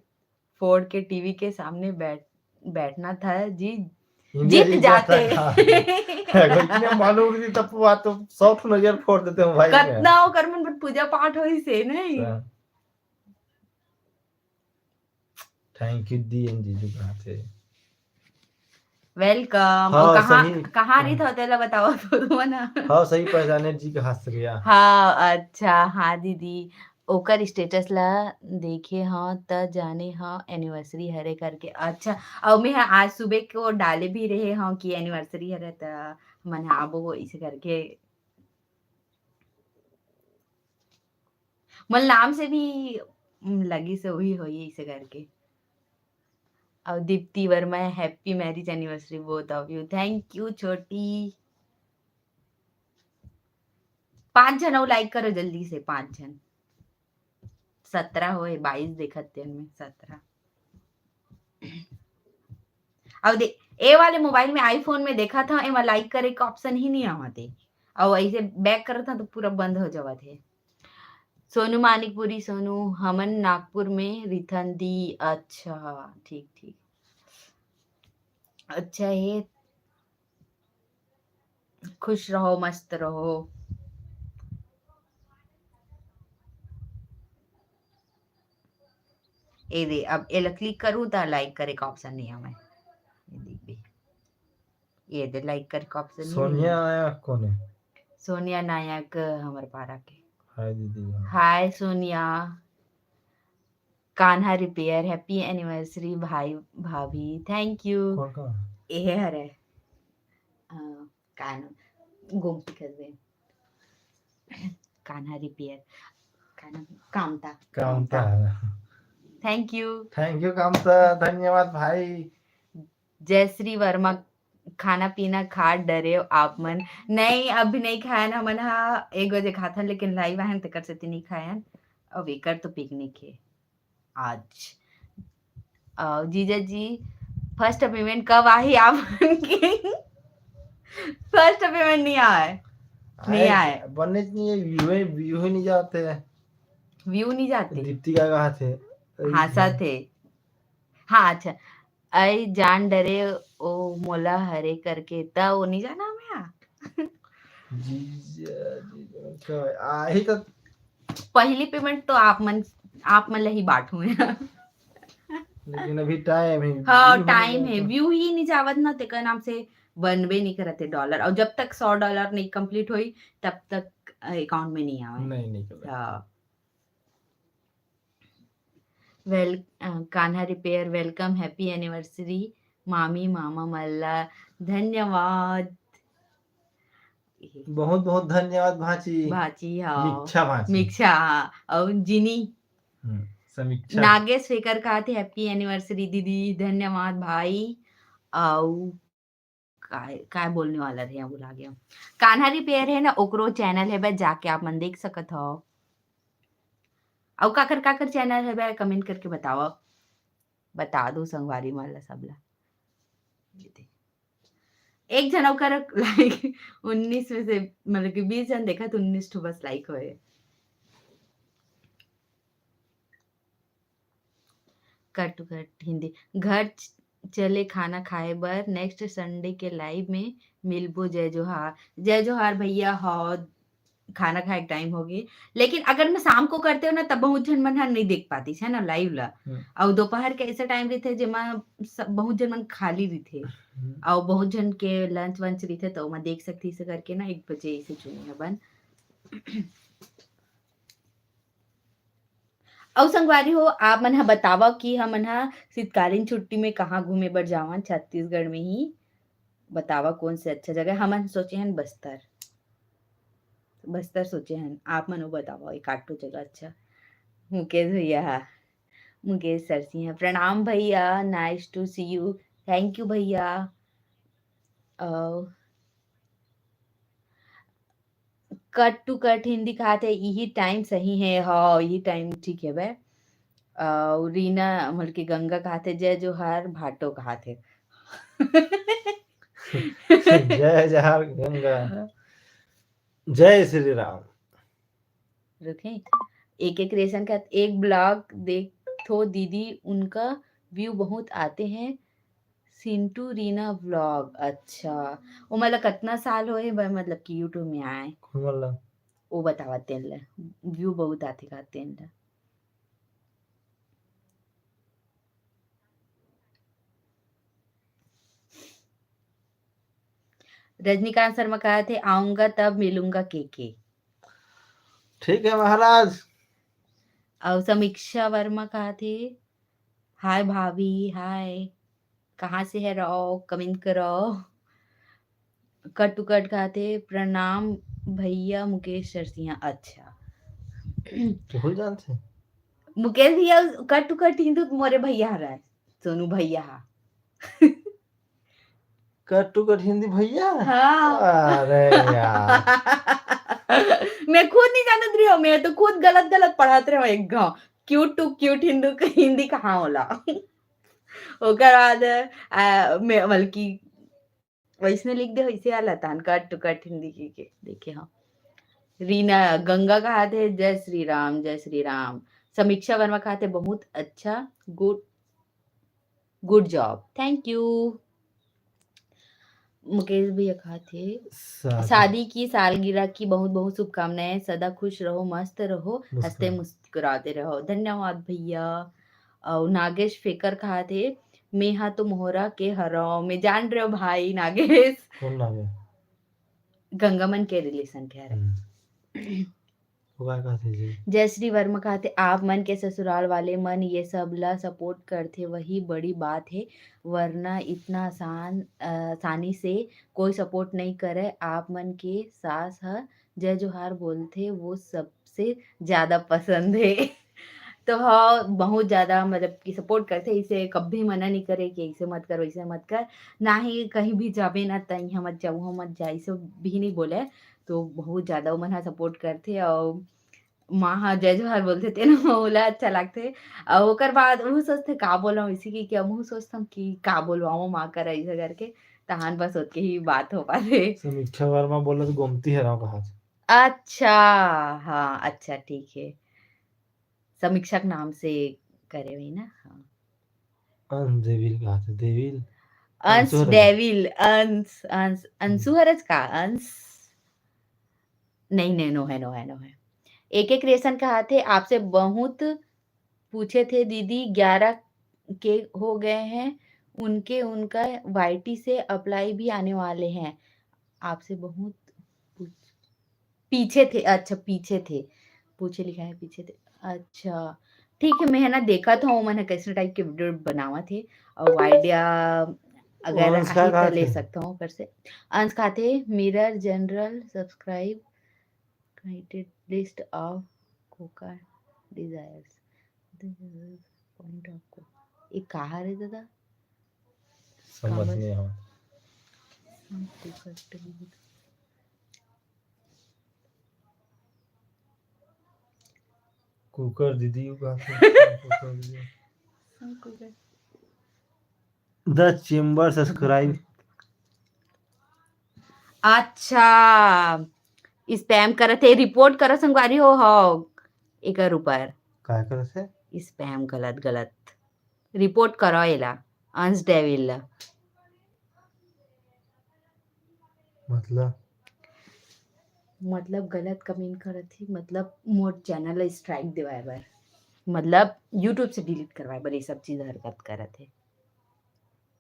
फोड़ के टीवी के सामने बैठ, बैठना था जी, इंडिया जीत जीत जाते। जाता था। अगर इतने मालूम रही तब बात तो सौ ठो नजर फोड़ देते हो भाई। कतना ओकर मन पर पूजा पाठ होई से नहीं। हाँ। Thank you दी एन जीजू कहा थे। Welcome। हाँ, और कहाँ, सही। कहाँ रहिथव, तेला बताओ तो तुमन ह। हाँ, सही पहचाने जी के हाथ से गया। हाँ, अच्छा, हाँ दीदी, ओकर status ला देखे हव त जाने हव anniversary हरे करके। अच्छा, अउ मैं ह आज सुबह को डाले भी रहे हव कि anniversary हरे त मन ह आबो इसे करके। मोर नाम से भी, उम, लगिस होही, होही इसे करके। अउ Deepti Verma, happy marriage anniversary both of you। Thank you छोटी। पाँच झन अउ like करो जल्दी से, पाँच झन। सत्रह होए, बाईस देखत तेन में, सत्रह। अब दे, ए वाले mobile में, iPhone में देखत हव, एमा like करे के option ही नहीं आवत हे। अउ ऐसे back करत हव तो पूरा बंद हो जावत हे। सोनू मानिकपुरी, सोनू, हमन नागपुर में रिथन दी। अच्छा, ठीक, ठीक। अच्छा हे, खुश रहो, मस्त रहो। ए दे, अब एला click करूँ त like करे के option नहीं आवय। ये देख बे, ये दे, like करे के option नहीं सोनिया आवय। नायक कौन है? सोनिया नायक हमर पारा के। हाय दीदी। Hi Sonia. Kanha repair, happy anniversary भाई भाभी, thank you। कौन कौन? एहे हरे, अ, का नाम? गोमती कस्बे। कान्हा रिपेयर, का नाम? Kamta. Kamta. Thank you। Thank you Kamta, धन्यवाद भाई। जयश्री वर्मा, खाना पीना खा डरेव आप मन? नहीं, अभी नहीं खायन हमन ह, एक बजे खाथन, लेकिन live आहन तेकर सेती नहीं खायन। अब एकर तो picnic हे आज। अ, जीजा जी, first payment कब आही आप मन के? First payment नहीं आए, नहीं आए, आए। बने नहीं है, view है, view ही नहीं जाते। View नहीं जाते। दीप्ति का कहा थे? हाँ, सत हे। हाँ, अच्छा। "अई जान डरे ओ मोला हरे" करके, त ओ नहीं जाना मैं। जीजा, जीजा, का आही त पहली payment तो आप मन, आप मन ल ही बांटू मैं। लेकिन अभी time है, हाँ, view time नहीं है, जाता। View ही नहीं जावत ना, तेकर नाम से बनबे नहीं करत हे dollar। और जब तक सौ dollar नहीं complete होई, तब तक account में नहीं आवे। नहीं, नहीं करत। हाँ। Well, अ, Kanha repair, welcome, happy anniversary मामी मामा मन ला, धन्यवाद। बहुत बहुत धन्यवाद भांची। भांची, हाँ। मिच्छा भांची। मिच्छा, हाँ। अउ जिनी। हम्म, समीक्षा। नागेश फेकर कहा थे, "Happy anniversary दीदी।" धन्यवाद भाई। अउ काय, काय बोलने वाला रहे, भुला गया। कान्हा रिपेयर है ना, ओकरो channel है बे, जाके आप मन देख सकत हो। अउ काकर काकर channel है बे, comment करके बताओ, बता दो संगवारी मन ला, सबला। एक झन ओकर like उन्नीस में से, मतलब कि बीस झन देखा तो उन्नीस ठो बस like होए। Cut to cut Hindi. घर च-, चले खाना खाए बर, next Sunday के live में मिलबो। जय जोहार। जय जोहार भैया, हौ खाना खाए के time हो गए, लेकिन अगर मैं शाम को करते हो ना, तब बहुत झन मन ह नहीं देख पातीस, है ना, live ला। हम्म। अउ दोपहर के ऐसा time रहिथे, जेमा स-, बहुत झन मन खाली रहिथे, हम्म। अउ बहुत झन के lunch वंच रहिथे, तो ओमा देख सकथी, इसे करके ना, एक बजे इसे चुने हवन। अउ संगवारी हो, आप मन ह बतावव कि हमन ह शीतकालीन छुट्टी में कहाँ घूमे बर जावन, छत्तीसगढ़ में ही। बतावव कौन से अच्छा जगह। हमन सोचे हन बस्तर, बस्तर सोचे हन। आप मन वो बतावव एक आध ठो जगह अच्छा। मुकेश भैया हा, मुकेश सरसिंहा, प्रणाम भैया, nice to see you, thank you भैया। अउ Cut to cut हिंदी कहाथे, इही time सही है। हाँ, इही time ठीक है बे। अउ रीना, मतलब कि गंगा कहाथे, "जय जोहार भाटो" कहाथे। जय जोहार गंगा। जय श्री राम। रुके, एक एक creation का एक vlog देखथो दीदी, उनका view बहुत आते हैं। सिंटू रीना vlog, अच्छा, ओमन ला कतना साल होए बा, मतलब कि YouTube में आए? कोन मन ला? वो बतावा तेन ला, view बहुत आथे का तेन ला। रजनीकांत शर्मा कहा थे, "आऊंगा तब मिलूंगा के के।" ठीक है महाराज। और समीक्षा वर्मा कहा थे, "हाय भाभी, हाय, कहाँ से है रहो, कमेंट करो।" कट टू कट कहा थे, "प्रणाम भैया मुकेश सरसिया।" अच्छा, तो हो जानते हैं। मुकेश भैया कट टू कट हिंदू मोरे भैया हरा है, सोनू भैया हा। कट टू कट हिंदी भैया। हाँ। अरे यार। मैं खुद नहीं जानत रही हूँ, मैं तो खुद गलत गलत पढ़त रहे हूँ एक गाँव। Cute to cute Hindu Hindi कहाँ होला? ओकर बाद आ, मैं बल्कि वैसने लिख दे, वैसे वाला तान कट टू कट हिंदी की के देखे हाँ। रीना गंगा कहा थे, "जय श्री राम, जय श्री राम।" समीक्षा वर्मा कहा थे, "बहुत अच्छा, good good job." Thank you. Mukesh भैया कहा थे, शादी की सालगिरह की बहुत बहुत शुभकामनाएं, सदा खुश रहो, मस्त रहो, हंसते मुस्कुराते रहो। धन्यवाद भैया। और नागेश फेकर कहा थे, "मेहा तो मोहरा के हरव।" मैं जान रहे हो भाई नागेश। कौन नागेश? गंगा मन के रिलेशन के हरे। हम्म। वो का कहते जी? जय श्री वर्मा कहते, "आप मन के ससुराल वाले मन ये सब ला सपोर्ट करथे, वही बड़ी बात है, वरना इतना आसान, अ, आसानी से कोई सपोर्ट नहीं करे। आप मन के सास ह जय जोहार बोलथे, वो सबसे ज्यादा पसंद है।" तो हाँ, बहुत ज्यादा मतलब कि सपोर्ट करथे, इसे कभी मना नहीं करे कि इसे मत कर, वैसे मत कर, ना ही कहीं भी जाबे ना त इहाँ मत जा, उहाँ मत जा, इसे भी नहीं बोले। तो बहुत ज्यादा ओमन ह सपोर्ट करथे। और माँ ह जय जोहार बोलथे, तेन ओला अच्छा लागथे। और ओकर बाद वो सोचथे का बोलूँ, इसी की क्या मुँह सोचथम कि का बोलवाऊँ माँ कर ऐसा करके, तहान बस ओतके ही बात हो पाथे। समीक्षा वर्मा बोला तो गोमती है राव कहा। अच्छा, हाँ, अच्छा, ठीक है। समीक्षा के नाम से करे हुई ना, हाँ। अंश देविल कहा थे, देविल। अंश देविल, अंश, अंश, अंशु हरज का अंश। नहीं, नहीं, नो है, नो है, नो है। एक एक क्रिएशन कहा थे, "आपसे बहुत पूछे थे दीदी, ग्यारह के हो गए हैं उनके, उनका वाईटी से अप्लाई भी आने वाले हैं।" आपसे बहुत पूछ-, पीछे थे, अच्छा, पीछे थे, पूछे लिखा है, पीछे थे। अच्छा, ठीक है, मैं है ना देखा था, मैंने कैसे टाइप के वीडियो बनावा थे, और आइडिया अगर तो ले सकता हूँ कर से। अंश कहा थे, "Mirror general subscribe created list of coca desires point of को।" ये कहा रे दादा? समझ नहीं आवा। कुकर दीदी, कुकर दीदी। The chamber subscribe। अच्छा, स्पैम करत हे, रिपोर्ट करो संगवारी हो, हो एकर ऊपर। काय करत हे? स्पैम गलत गलत रिपोर्ट करो एला, अंश डेविल ला। मतलब? मतलब गलत कमेंट करत ही, मतलब मोर चैनल ला स्ट्राइक देवाय बर, मतलब YouTube से डिलीट करवाय बर ये सब चीज हरकत करत हे।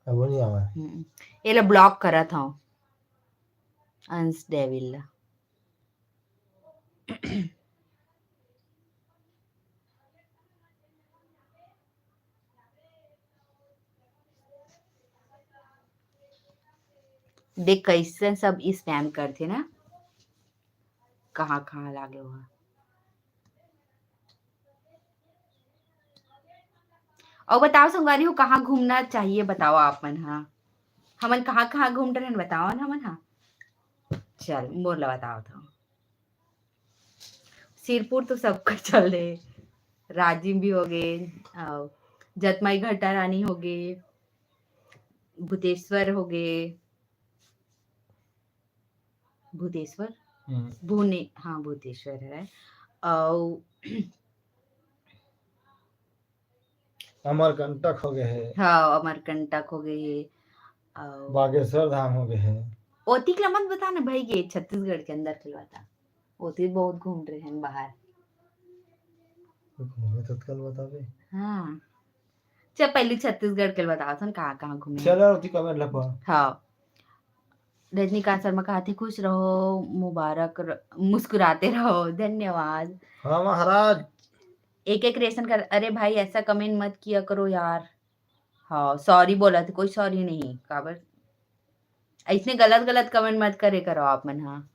अब नहीं आवा। हम्म, एला ब्लॉक करत हूँ अंश डेविल ला। देख कैसे सब स्पैम करथे ना, कहाँ कहाँ लागे हुआ। और बताओ संगवारी हो, कहाँ घूमना चाहिए, बताओ आप मन हा, हमन कहाँ कहाँ घूम रहे हैं, बताओ ना हमन हा। चल मोर ला बताओ तो। सिरपुर तो सब कुछ चल रहे, राजिम भी हो गए, और जतमाई घाटा रानी हो गए, भूतेश्वर हो गए, भूतेश्वर, भुवने, हाँ भूतेश्वर है, और अमरकंटक हो गए है। हाँ अमरकंटक हो गए है, और बागेश्वर धाम हो गए है। ओतिक ला मत बता ना भाई, ये छत्तीसगढ़ के अंदर के बता। ओती बहुत घूम रहे हैं बाहर। घूमे तो कल बताबे। हाँ, चल पहले छत्तीसगढ़ के बताओ तुम कहाँ कहाँ घूमे। चल ओती कमेंट लपा। हाँ, रजनीकांत शर्मा कहा थे, "खुश रहो, मुबारक र-, मुस्कुराते रहो।" धन्यवाद। हाँ महाराज। एक एक रिएक्शन कर, अरे भाई, ऐसा कमेंट मत किया करो यार। हाँ, सॉरी बोला थे, कोई सॉरी नहीं। काबर ऐसने गलत गलत कमेंट मत करे करो आप मन। हाँ,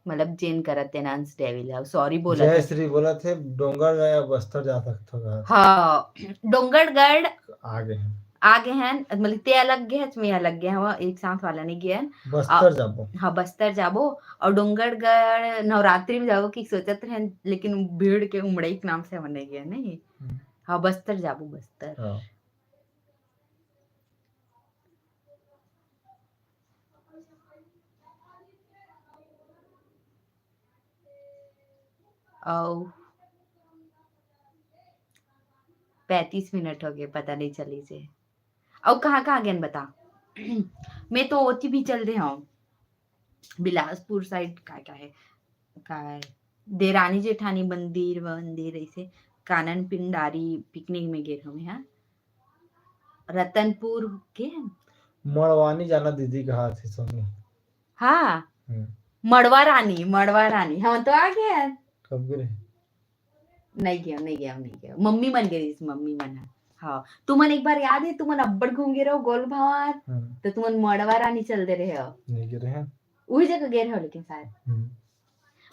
मतलब जेन करत तेन अंश डेविल है, सॉरी बोला जय थे। श्री बोला थे, डोंगरगढ़ या बस्तर जा सकथो का? हाँ, डोंगरगढ़ आगे हैं। आगे हैं, मतलब ते अलग गे हच, मैं अलग गे हूँ, एक साथ वाला नहीं गया है। बस्तर आ, जाबो। हाँ, बस्तर जाबो। और डोंगरगढ़ नवरात्रि में जाबो कि सोचत रहन, लेकिन भीड़ के उमड़ई के नाम से हमन नहीं गए, नहीं। हम्म। हाँ, बस्तर जाबो, बस्तर। हाँ। अउ पैंतीस मिनट हो गए, पता नहीं चली से। अउ कहाँ कहाँ गेन बता? मैं तो ओती भी चल दे हूँ, बिलासपुर साइड का क्या है, का है, देरानी जेठानी मंदिर वंदिर, ऐसे कानन पिंडारी पिकनिक में गे हूँ मैं। हाँ, रतनपुर के मड़वानी जाना दीदी कहा थे सोनू। हाँ, हम्म। मड़वा रानी, मड़वा रानी, हम तो आ गए हैं। कब गे रहे? नहीं गया, नहीं गया, नहीं गया। मम्मी मन गे रहिस, मम्मी मन ह। हाँ, तुमन एक बार याद है, तुमन अब्बड़ घूम गे रहो गोल भावर, हम्म। तो तुमन मड़वा रानी चल दे रहे हो। नहीं गे रहे हैं। उही जगह गे रहे हो, लेकिन शायद। हम्म।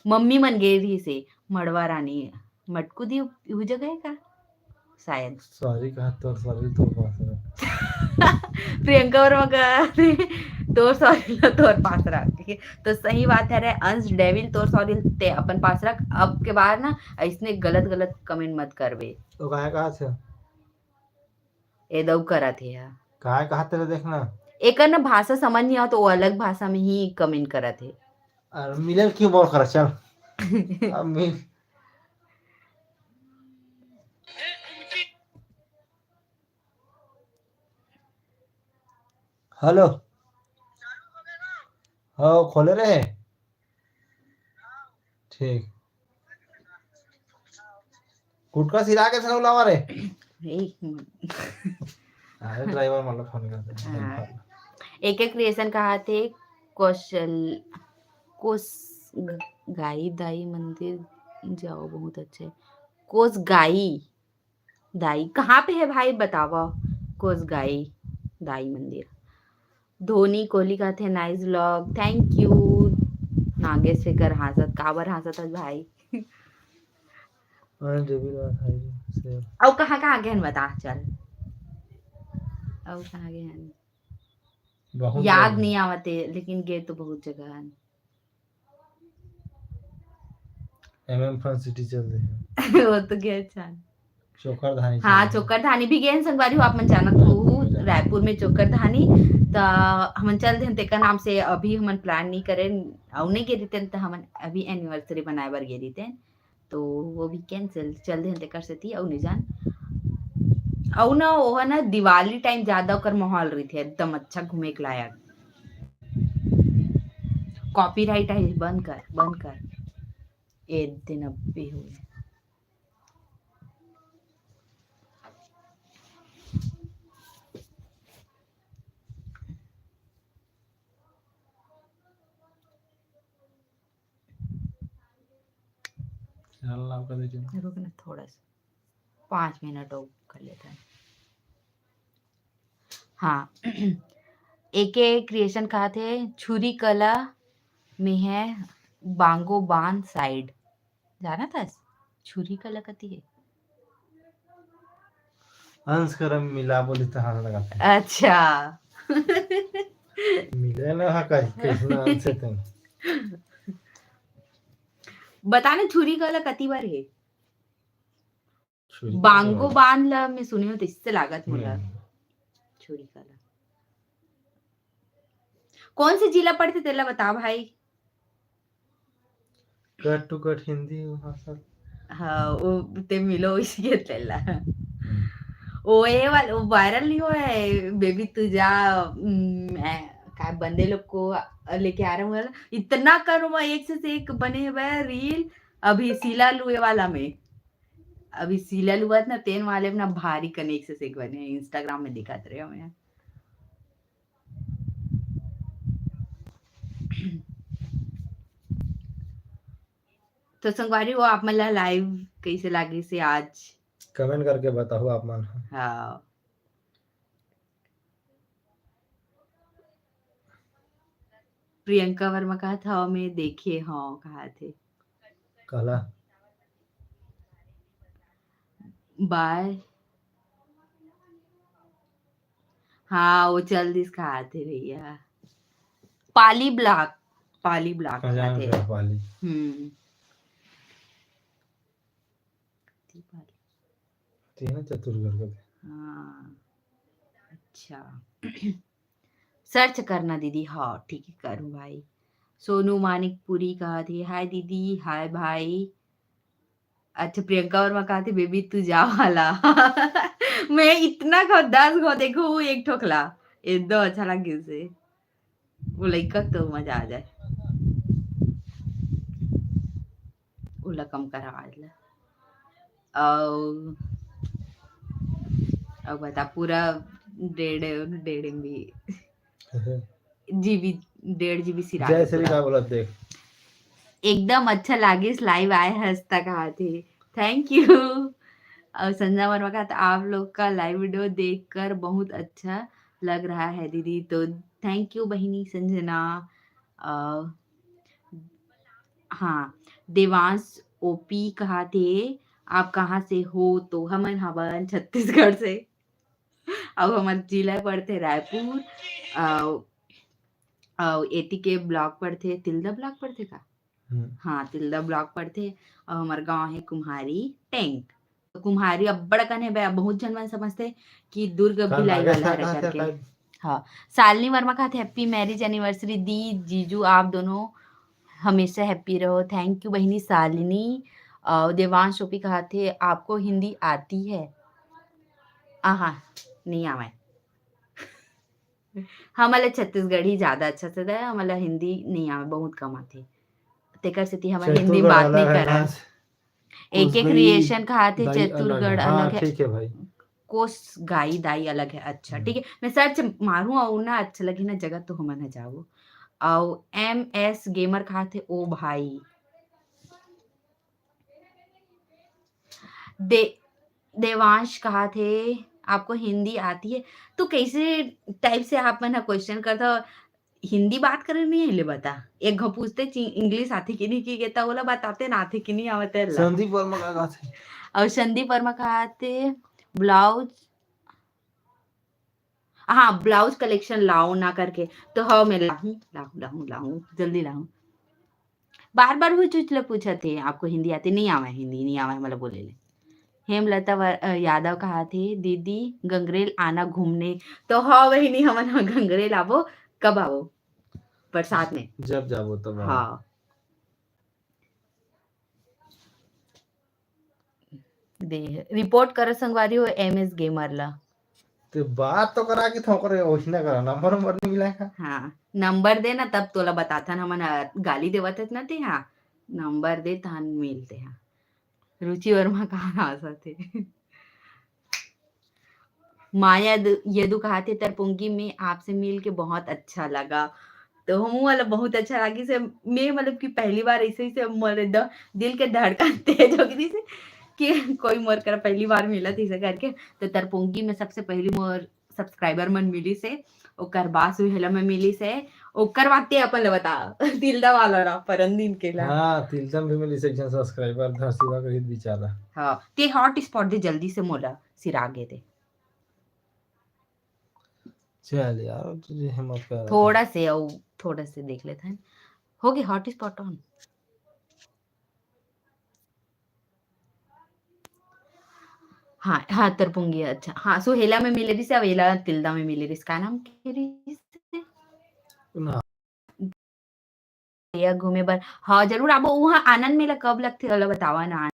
मम्मी मन गे रहिस हे मड़वा रानी, मटकू दी उही जगह है का? शायद। सॉरी कहा, तोर सॉरी तोर पास रख। प्रियंका वर्मा कहा, "तोर सॉरी ला तोर पास रख।" ठीक है, तो सही बात है रे अंश डेविल, तोर सॉरी ते अपन पास रख। अब के बाद ना ऐसने गलत गलत कमेंट मत करबे। तो काहे कहा थे? ए दऊ करत हे हा। काहे कहा तेरे देखना? एकर ना भाषा समझ नहीं आवत, वो अलग भाषा में ही कमेंट करत हे। अरे मिले क्यों बोल कर चल। अब मिल। हेलो। हाँ, खोले रहे। ठीक। गुटखा सिरा के सनौला मारे। एक मिनट। अरे ड्राइवर मतलब फोन करते हैं। हाँ। एक एक क्रिएशन कहा थे कौशल, कोस ग-, गाई दाई मंदिर जाओ, बहुत अच्छा है। कोस गाई दाई कहाँ पे है भाई, बतावा। कोस गाई दाई मंदिर। धोनी कोहली कहते हैं, "Nice vlog।" Thank you। Nagesh Shekhar हाँसत, काबर हाँसत हस भाई? अरे, डेविड वाला है, से। अउ कहाँ, कहाँ गेन बता, चल। अउ कहाँ गेन? बहुत याद जगह। नहीं आवत हे, लेकिन गे तो बहुत जगह है। एमएम फन सिटी चल दे। वो तो गए चान। चोकर धानी हाँ, चल दे। चोकर धानी भी गए संगवारी हो, आप मन जानत हो, रायपुर में चोकर धानी। त हमन चल देन, तेकर नाम से अभी हमन प्लान नहीं करे, अउ नहीं गे रहितेन, त हमन अभी एनिवर्सरी बनाए बर गे रहितेन, तो वो भी कैंसिल, चल देन तेकर सेती, अउ नहीं जान। अउ ना, वो है ना, दिवाली टाइम ज्यादा ओकर माहौल रहिथे, एकदम अच्छा घूमे के लायक। कॉपीराइट है, बंद कर, बंद कर। ए दिन अब भी हुए। चल, लाओ कर दीजिए। रुक ना थोड़ा सा, पाँच मिनट और कर लेते हैं। हाँ। एके क्रिएशन कहा थे, छुरी कला में है, बांगो बांध साइड। जाना था? छुरी कला कती है? अंश करम मिला बोली तो हाँ लगा था। अच्छा। मिले ना, हाँ, कहीं, कहीं ना अंश से तुम। बताना, छुरी कला कती बार है? छुरी बांगो कला। बांध ला मैं सुने हो तो इससे लागत मोला। नहीं। छुरी कला। कौन से जिला पड़थे तेला बता भाई। कट टू कट हिंदी भाषा। हाँ, वो ते मिलो इसके तेला। हम्म। वो ये वाला, वो वायरल नहीं हुआ है, बेबी तू जा, उम, ए, का बंदे लोग को लेके आ रहा हूँ वाला। इतना करो, वो एक से, से एक बने हुए हैं रील। अभी सीला लुए वाला में, अभी सीला लुआ ना, तेन वाले में ना भारी कनेक्ट से, से एक बने हैं, Instagram में दिखाते रहे हमें। तो संगवारी हो, आप मन ला live कइसे लागिस हे आज? कमेंट करके बताओ आप मन ह। हाँ। प्रियंका वर्मा कहत हव, मैं देखे हव, कहत हे। कहला। बाय। हाँ, वो चल दिस, कहत हे भैया। पाली ब्लॉक, पाली ब्लॉक कहाँ जाना कहत हे। तेरा पाली? हम्म। तेना छत्तीसगढ़ के थे। हाँ, अच्छा। सर्च करना दीदी। हाँ, ठीक है, करूँ भाई। सोनू मानिकपुरी कहत हे, हाय दीदी, हाय भाई। अच्छा, प्रियंका वर्मा कहत हे, बेबी तू जा वाला। मैं इतना घो, दस घो देखो, वो एक ठोकला। एकदम अच्छा लगे उसे। वो लइका तो मजा आ जाए। उला कम करा आज ला। अउ, अउ बता, पूरा डेढ़, डेढ़ MB, GB, डेढ़ GB सिरा जय गे श्री पूरा। का बोलत देख। एकदम अच्छा लागिस, live आए हस त कहत हे। Thank you। अउ संजना वर्मा कहत, आप लोग का live video देखकर बहुत अच्छा लग रहा है दीदी। तो thank you बहिनी संजना। अ, हाँ, देवांश ओपी कहत हे, आप कहाँ से हो? तो हमन हवन छत्तीसगढ़ से। अउ हमर जिला पड़थे रायपुर, अउ, अउ एती के ब्लॉक पड़थे, तिल्दा ब्लॉक पड़थे का? हम्म। हाँ, तिल्दा ब्लॉक पड़थे, अउ हमर गांव हे कुम्हारी टैंक। तो कुम्हारी अब्बड़ अकन हे, बे-, बहुत झन मन समझथे कि दुर्ग का भिलाई नागेश वाला का हरे कहाँ से करके। का? हाँ, शालिनी वर्मा कहत हे, "Happy marriage anniversary दी, जीजू आप दोनों हमेशा happy रहो।" Thank you बहिनी शालिनी। अउ देवांश ओपी कहत हे, "आपको हिंदी आती है?" आहा, नहीं आवे। हमन ला छत्तीसगढ़ी ज्यादा अच्छा से दे, हमन ला हिंदी नहीं आवे, बहुत कम आथे। तेकर सेती हमन हिंदी में चतुरगढ़ बात अलग नहीं है करन। ना। एके कोसगाई क्रिएशन कहत हे, दाई अलग है। चतुरगढ़ हाँ, अलग है। ठीक है भाई। कोसगाई दाई अलग है। अच्छा, हम्म। ठीक है, मैं सर्च मारू अउ ना अच्छा लगे ना जगह तो हमन ह जाबो। अउ एमएस गेमर कहत हे, ओ भाई। दे-, देवांश कहत हे, आपको हिंदी आती है? तो कैसे टाइप से आप मन ह क्वेश्चन करत हो? हिंदी बात करे नहीं आइले बता। एक घ पूछते ची-, इंग्लिश आथे कि नहीं कि गे, त ओला बताते ना आथे कि नहीं आवत तेला। संदीप वर्मा का कहत हे? अउ संदीप वर्मा कहत हे, ब्लाउज, हाँ, ब्लाउज कलेक्शन लाओ ना करके। तो हाँ, मैं लाहूँ, लाहूँ, लाहूँ, लाहूँ, जल्दी लाहूँ। बार-बार वो चीज ल पूछत हे, आपको हिंदी आती? नहीं आवे, हिंदी नहीं आवे, मतलब बोले ले। हेमलता वर-, अ, यादव कहत हे, "दीदी, गंगरेल आना घूमने।" तो हाँ, बहिनी, हमन ह गंगरेल आबो। कब आबो? बरसात में। जब जाबो तब आबो। हाँ। दे, रिपोर्ट करो संगवारी हो एमएस गेमर ला। ते बात तो करा कि थोकरे ओहिना करा, नंबर नंबर नहीं मिला है। हाँ, नंबर दे ना, तब तोला बताथन हमन, अ, गाली देवत हस ना ते, हाँ, नंबर दे तहन मिलते हैं। रुचि वर्मा कहाँ हंसत हे? माया दु-, यदु कहत हे, "तरपुंगी में आपसे मिल के बहुत अच्छा लगा।" तो हमू वाला बहुत अच्छा लागिस हे। मैं मतलब कि पहली बार ऐसे, ऐसे मोर एकदम दिल के धड़कन तेज हो गई थी कि कोई मोर कर पहली बार मिला थी से करके। तो तरपुंगी में सबसे पहली मोर सब्सक्राइबर मन मिलिस हे, ओकर बाद सुहेला में मिलिस हे, ओकर बाद ते अपन ल बता, तिल्दा वाला ला, परन दिन के ला। हाँ, तिल्दा में भी मिलिस एक झन सब्सक्राइबर, धरसीवा कहित बिचारा। हाँ, ते हॉटस्पॉट दे जल्दी से मोला, सिरा गे दे। चल यार, तुझे हिम्मत कर। थोड़ा से, अउ थोड़ा से देख लेते हैं। हो गई हॉटस्पॉट ऑन। हाँ, हाँ, तरपुंगी, अच्छा। हाँ, सुहेला में मिले रिस, अउ एला तिल्दा में मिले रिस। का नाम के रिस? ना। या घूमे बर। हाँ, जरूर आबो। उहाँ आनंद मेला कब लगथे, ओला बतावा ना।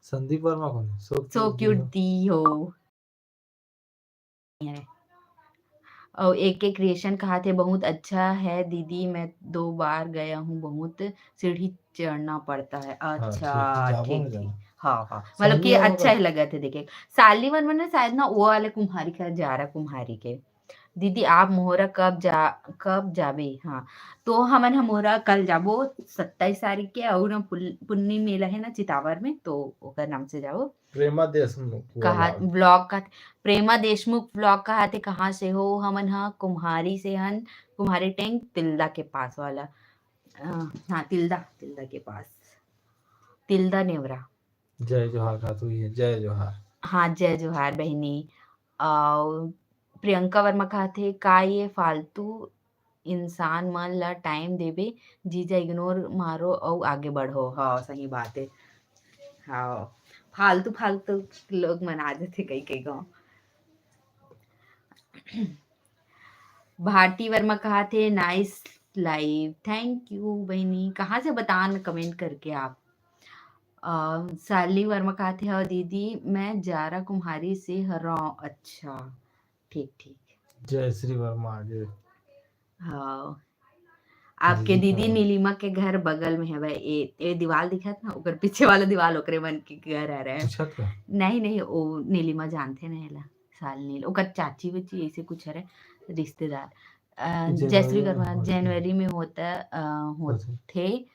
संदीप वर्मा कौन है? So So cute cute हो। दी हो। अउ एके क्रिएशन कहत हे, "बहुत अच्छा है दीदी, मैं दो बार गया हूँ, बहुत सीढ़ी चढ़ना पड़ता है।" अच्छा, अच्छा, जाबो ठीक, ना ठीक। जाबो। हाँ, हाँ। मतलब कि शालिनी वर्मा अच्छा का ही लगत हे देखे। शालिनी वर्मा ने शायद ना वो वाले कुम्हारी का, जारा कुम्हारी के। दीदी, आप मोहरा कब जा, कब जाबे? हाँ, तो हमन ह मोहरा कल जाबो, सत्ताईस तारीख के, अउ ना पुल-, पुन्नी मेला है ना चितावर में, तो ओकर नाम से जाबो। प्रेमा देशमुख कहा vlog। Vlog का, प्रेमा देशमुख vlog कहा थे, कहाँ से हो? हमन ह कुम्हारी से हन, कुम्हारी टैंक तिल्दा के पास वाला। अ, हाँ, तिल्दा, तिल्दा के पास, तिल्दा नेवरा। जय जोहार खातू, ये जय जोहार। हाँ, जय जोहार बहिनी। अउ प्रियंका वर्मा कहा थे, "का ये फालतू इंसान मन ला टाइम देबे, जीजा इग्नोर मारो अउ आगे बढ़ो।" हाँ, सही बात है। हाँ, फालतू, फालतू लोग मन आ जाथे कई, कई गाँव। भारती वर्मा कहा थे, "Nice live।" Thank you बहिनी। कहाँ से बतान comment करके आप? अ, शालिनी वर्मा कहा थे, "हाँ दीदी, मैं जारा कुम्हारी से हरौं।" अच्छा, ठीक, ठीक। जय श्री वर्मा, जय। हाँ। आपके दीदी दीदी का नीलिमा के घर बगल में हवय। ए, ए दीवाल दिखत ना, ओकर पीछे वाला दीवाल ओकरे मन के घर हरय। पूछत का? नहीं, नहीं, ओ नीलिमा जानथे ना एला, शालिनी ल। ओकर चाची-वाची ऐसे कुछ हरय, रिश्तेदार। अ, जय श्री जनवरी में वर्मा, होथे। जनवरी में होता, अ, होथे। होथे।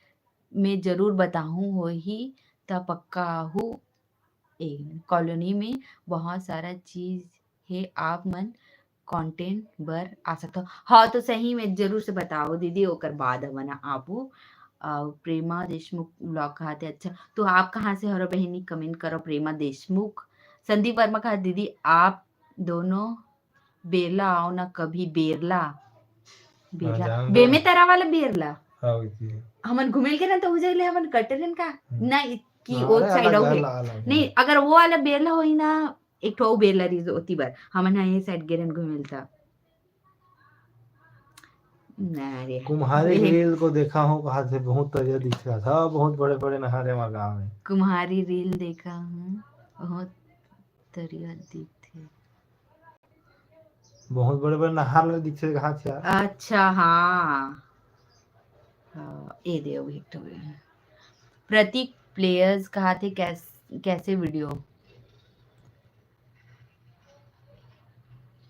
मैं जरूर बताहूँ, होही त पक्का आहू। ए, कॉलोनी में बहुत सारा चीज हे, आप मन content बर आ सकथव। हाँ, तो सही में जरूर से बताओ दीदी, ओकर बाद हमन ह आबो। अउ प्रेमा देशमुख vlog कहा थे, अच्छा, तो आप कहाँ से हरो बहिनी? Comment करो, प्रेमा देशमुख। संदीप वर्मा कहा, दीदी, आप दोनों बेरला आओ ना कभी, बेरला। बेरला। हाँ, जान बेमेतरा वाला बेरला। हाँ, वही है। हमन घूमे ल गे रहन, तो उजर ले हमन कटे रहन का? हम्म। ना, इ-, कि हाँ, ओ अरे, side अलग हो है, गए। अलग, अलग है। नहीं, अगर वो वाला बेरला होई ना, एक ठो अउ बेरला रहिस ओती बर, हमन ह ये side गे रहन घूमे ल त। ना रे। कुम्हारी ए। Reel को देखा हूँ, कहा थे बहुत तरिया दिखत हे, बहुत बड़े-बड़े नहर हे हमारे गाँव में। कुम्हारी reel देखा हूँ, बहुत तरिया दिखथे। बहुत बड़े-बड़े नहर ल दिखथे, कहा थे यार। अच्छा, हाँ। हाँ, ए दे, अभी एक ठो। प्रतीक प्लेयर्स कहा थे, कैस-, कैसे video?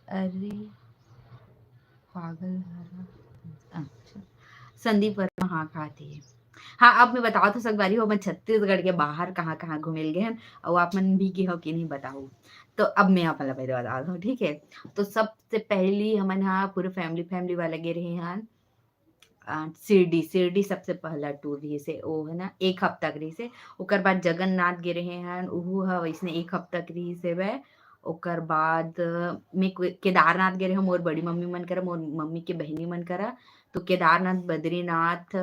अरे, पागल हरा। अच्छा। संदीप वर्मा, हाँ, कहा थे। हाँ, अब मैं बतावत हूँ संगवारी हो, मैं छत्तीसगढ़ के बाहर कहाँ-कहाँ घूमे ल गे हन, अउ आप मन भी गे हो कि नहीं बताओ। तो अब मैं आप मन ला बतावत हूँ, ठीक है? तो सबसे पहली हमन हा पूरे family, family वाला गे रहे हन, अ, शिरडी, शिरडी सबसे पहला tour रहिस हे, ओ है ना, एक हफ्ता के रहिस हे। ओकर बाद जगन्नाथ गे रहे हन, उहू ह वइसने एक हफ्ता के रहिस हेवय। ओकर बाद, अ, मैं के-, केदारनाथ गे रहे हूँ, मोर बड़ी मम्मी मन करा, मोर मम्मी के बहिनी मन करा। तो केदारनाथ, बद्रीनाथ,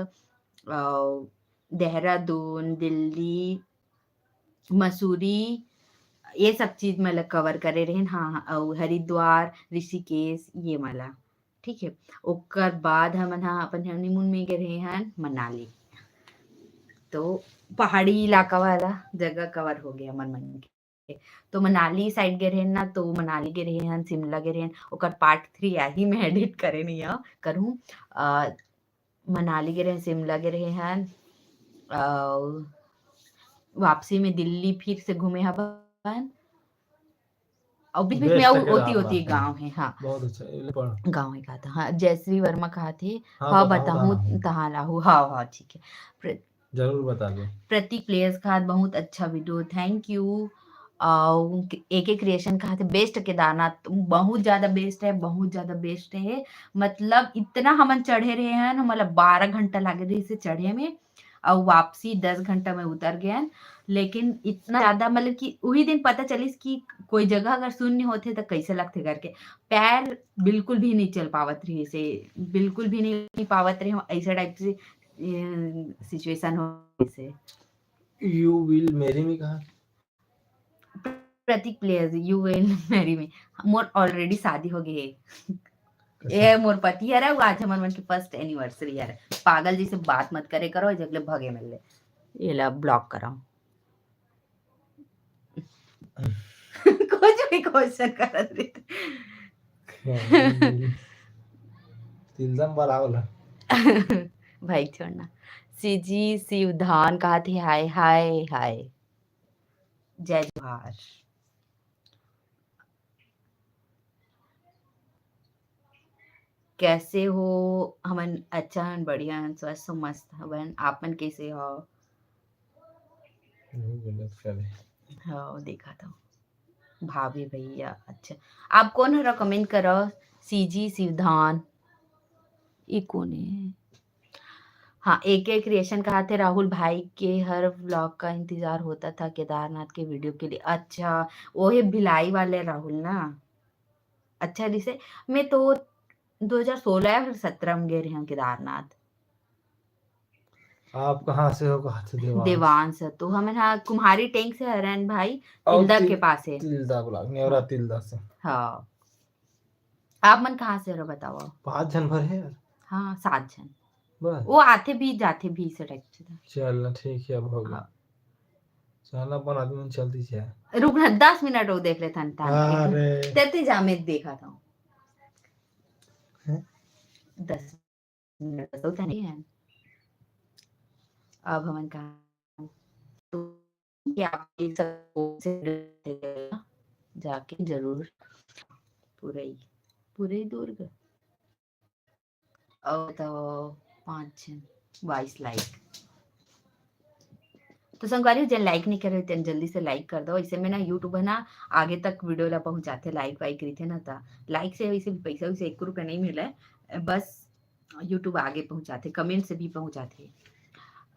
अ, देहरादून, दिल्ली, मसूरी, ये सब चीज मन ला cover करे रहेन। हाँ, हाँ, अउ हरिद्वार, ऋषिकेश, ये मन ला, ठीक है। ओकर बाद हमन हा अपन honeymoon में गे रहे हन मनाली। तो पहाड़ी इलाका वाला जगह cover हो गया हमन मन के। तो मनाली side गे रहेन ना, तो मनाली गे रहे हन, शिमला गे रहे हन, ओकर part three आही, मैं edit करे नहीं हव, करहूँ। अ, मनाली गे रहे, शिमला गे रहे हन, अउ वापसी में दिल्ली फिर से घूमे हवन, अउ बीच-बीच में best अउ है ओती-ओती केदारनाथ में। गाँव है, हाँ। बहुत अच्छा, ये ले पढ़। गाँव है कहा था, हाँ, जयश्री वर्मा कहा थे, हाँ, हाँ, बताहूँ, बताहूँ, तहाँ लाहू। तहाँ लाहू, हाँ, हाँ, ठीक है। प्र-, जरूर बता दो। प्रतीक प्लेयर्स कहा, बहुत अच्छा video, thank you। अउ एक एक creation कहा थे, best केदारनाथ, बहुत ज्यादा best है, बहुत ज्यादा best है। मतलब इतना हमन चढ़े रहे हन, हमन ला बारह घंटा लागे रहिस हे चढ़े में, अउ वापसी दस घंटा में उतर गए हन। लेकिन इतना ज्यादा, मतलब कि उही दिन पता चलिस कि कोई जगह अगर शून्य होथे त कैसे लगथे करके। पैर बिल्कुल भी नहीं चल पावत रहिस हे, बिल्कुल भी नहीं पावत रहे हम, ऐसा type से, ए, situation हो गइस हे। You will marry me कहा? प्रतीक players, you will marry me। Mor already शादी हो गए हे। कैसा? ए मोर पति हरे, वो आज हमर मन के first anniversary हरे। पागल जैसे बात मत करे करो, जगले भगे मिल ले। ये ला block कराओ। कुछ भी question करत रही। तिलदम बलावला। भाई छोड़ना। सीजी शिवधान कहा थे, हाय, हाय, हाय। जय जोहार। कैसे हो? हमन अच्छा हन, बढ़िया हन, स्वस्थ, मस्त हवन। आप मन कैसे हो? बहुत गलत करे। हाँ, देखा था। भाभी भैया, अच्छा। आप कोन हरो? Comment करो। सीजी सिवधान। ई कोन हे? हाँ, एके क्रिएशन कहा थे, "राहुल भाई के हर vlog का इंतजार होता था केदारनाथ के video के लिए।" अच्छा, वो हे भिलाई वाले राहुल ना? अच्छा, रिसे मैं तो दो हज़ार सोलह या फिर सत्रह में गे रहे हैं केदारनाथ। आप कहाँ से हो? कहा थे देवांश। देवांश है, तो हमन हा कुम्हारी टेंक से हरन भाई, और तिल्दा तिल-, के पास है। तिल्दा block, नेवरा हाँ। तिल्दा से। हाँ। आप मन कहाँ से हरो बताओ? पाँच झन भर है यार। हाँ, सात झन। बस। वो आथे भी, जाथे भी, इसे type से था। चल ना, ठीक है, अब होगा। हाँ। चल ना, अपन आदमी मन चलती है। रुक ना, दस मिनट वो देख लेथन, तान के। अरे। तेते जामे देखा था। हैं? दस मिनट तो था नहीं है। अब हमन कहाँ? तो ये आप एक सब से जाके जरूर पूरा ही, पूरा ही दुर्ग। और तो पाँच छः, बाईस like। तो संगवारी, जेन like नहीं करे, तेन जल्दी से like कर दो। इसे में ना YouTube है ना, आगे तक video ला पहुँचाथे, like वाइक रहिथे ना, ता like से वैसे भी पैसा वैसे एक रुपया नहीं मिले, बस YouTube आगे पहुँचाथे, comment से भी पहुँचाथे।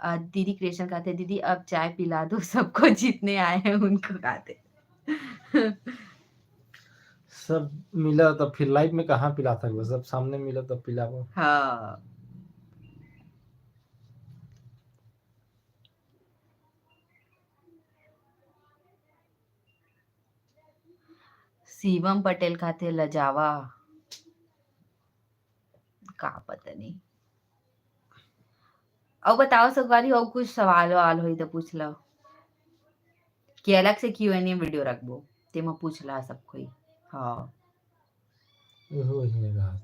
अ, दीदी क्रिएशन कहते, "दीदी अब चाय पिला दो सबको, जितने आए हैं उनको," कहते। सब मिला तब फिर live में कहाँ पिला सकबो, सब सामने मिला तब पिलाबो। हाँ। शिवम पटेल कहते, "लजावा।" का पता नहीं। अउ बताओ संगवारी, अउ कुछ सवाल ववाल होई तो पूछ लो, कि अलग से Q and A video रखबो, तेमा पूछ ला सब कोई। हाँ। ओहो, हिने रहा।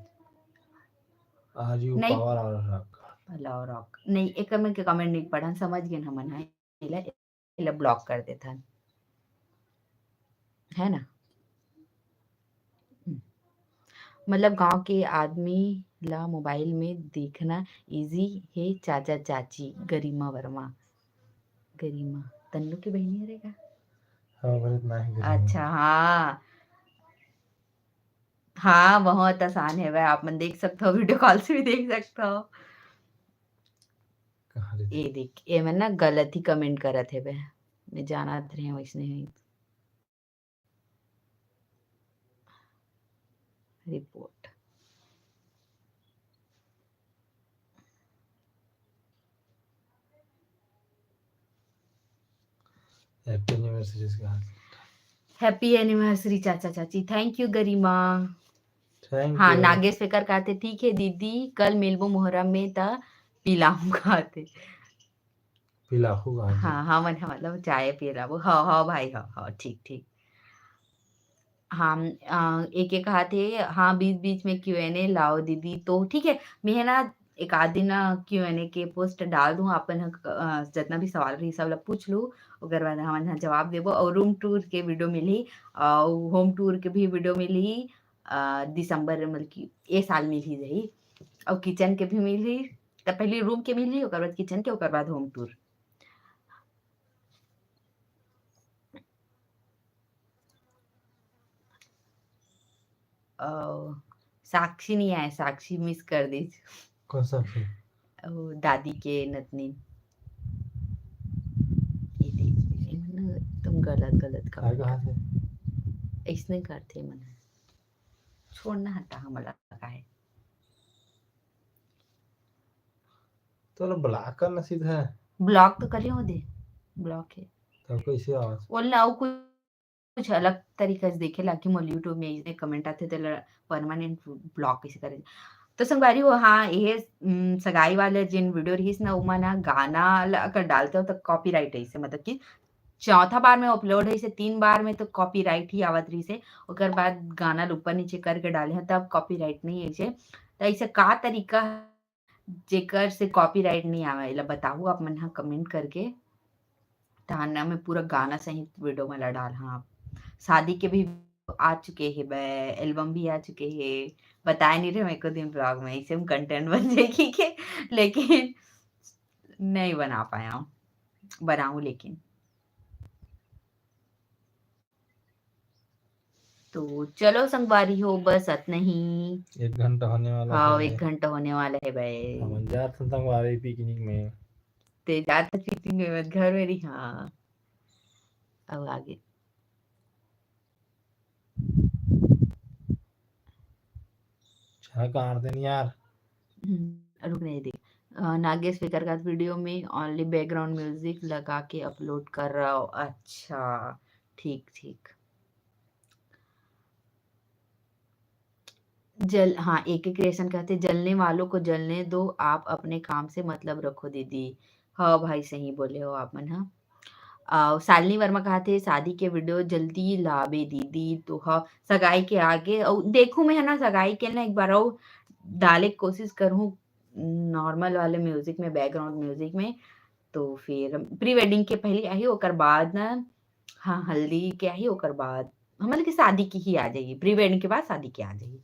Are you नहीं। Power or rock? Power rock। नहीं, एक में के comment नहीं पढ़न, समझ गेन हमन, हाँ। एला, एला block कर देथन, है ना? हम्म। मतलब गांव के आदमी ला mobile में देखना easy हे चाचा चाची। गरिमा वर्मा, गरिमा तन्नू के बहिनी हरे का? हाँ, भरत ना है गरिमा। अच्छा, हाँ। हाँ, बहुत आसान हेवय, आप मन देख सकथव, video call से भी देख सकथव। कहाँ ले? ए देख, ए मन ना गलत ही comment करत हेवय, मैं जानत रहें वैसने ही। Report। Happy anniversary का। Happy anniversary चाचा चाची। Thank you गरिमा। Thank हाँ, you। नागेश फेकर कहते, "ठीक है दीदी, कल मिलबो मोहरम में त पिलाऊं," कहते। पिलाहू कहते। हाँ, हाँ, मन, हाँ, मतलब चाय पिलाबो। हाँ, हाँ भाई, हाँ, हाँ, ठीक, ठीक। हाँ, अ, एक एक हाथ हे, हाँ, बीच-बीच में Q and A लाओ दीदी, तो ठीक है, मैं है ना एक आध दिन, अ, Q and A के post डाल दूँ, आप मन ह, अ, जितना भी सवाल रही, सब ला पूछ लू, ओकर बाद हमन ह जवाब देबो। और room tour के video मिलही, अउ home tour के भी video मिलही, अ, दिसंबर, मतलब कि ए साल मिलही जही, अउ kitchen के भी मिलही, त पहली room के मिलही, ओकर बाद kitchen के, ओकर बाद home tour। अउ साक्षी नहीं आए, साक्षी miss कर दीस। कौन साक्षी? ओ, दादी के नतनी। ये देख, ये मन एकदम गलत, गलत comment कहाँ से? ऐसने करथे मन। छोड़ना हटा हमला काहे। तो ला block करना सीधा। Block तो करे हो दे, block है। तब कैसे आवाज? बोलना, अउ कुछ कुछ अलग तरीका से देखे ला कि मोर YouTube में अइसने comment आथे, तेला permanent block कइसे करे। तो संगवारी हो, हाँ, ये, उम, सगाई वाले जिन video रहिस ना, ओमा ना गाना ल-, अगर डालते हो तो copyright है इसे, मतलब कि चौथा बार में upload है इसे, तीन बार में तो copyright ही आवत रहिस है, ओकर बाद गाना ल ऊपर नीचे करके डाले हैं, तब copyright नहीं है इसे। तो ऐसे का तरीका जेकर से copyright नहीं आवे, एला बताहू आप मन ह comment करके। ताना में पूरा गाना सहित video में ला डाल, हाँ। शादी के भी आ चुके हे बे, एल्बम भी आ चुके हे। बताए नहीं रहे मैं को दिन ब्लॉग में, इसे हम कंटेंट बन जाएगी के, लेकिन नहीं बना पाया हूँ, बनाऊँ लेकिन। तो चलो संगवारी हो, बस अतना ही। एक घंटा होने वाला हाँ, है। एक घंटा होने वाला है भाई। हम जात हन संगवारी पिकनिक में। ते जात पिकनिक में, मत घर में रही। हाँ, अब आगे। छा काट देन यार। हम्म, रुक नहीं दे। अ, नागेश फिकर का वीडियो में ओनली बैकग्राउंड म्यूजिक लगा के अपलोड कर रहा हो। अच्छा, ठीक, ठीक। जल, हाँ, एक एक क्रिएशन कहते, "जलने वालों को जलने दो, आप अपने काम से मतलब रखो दीदी।" हाँ भाई, सही बोले हो आप मन, हाँ। अ, शालिनी वर्मा कहते, "शादी के वीडियो जल्दी लाबे दीदी।" तो हाँ, सगाई के आगे, अउ देखूँ मैं, है ना, सगाई के ना एक बार अउ डाले के कोशिश करूँ नॉर्मल वाले म्यूजिक में, बैकग्राउंड म्यूजिक में। तो फिर प्री वेडिंग के पहले आही, ओकर बाद ना, हाँ, हल्दी के आही, ओकर बाद हमन के शादी की ही आ जाही, प्री वेडिंग के बाद शादी के आ जाही।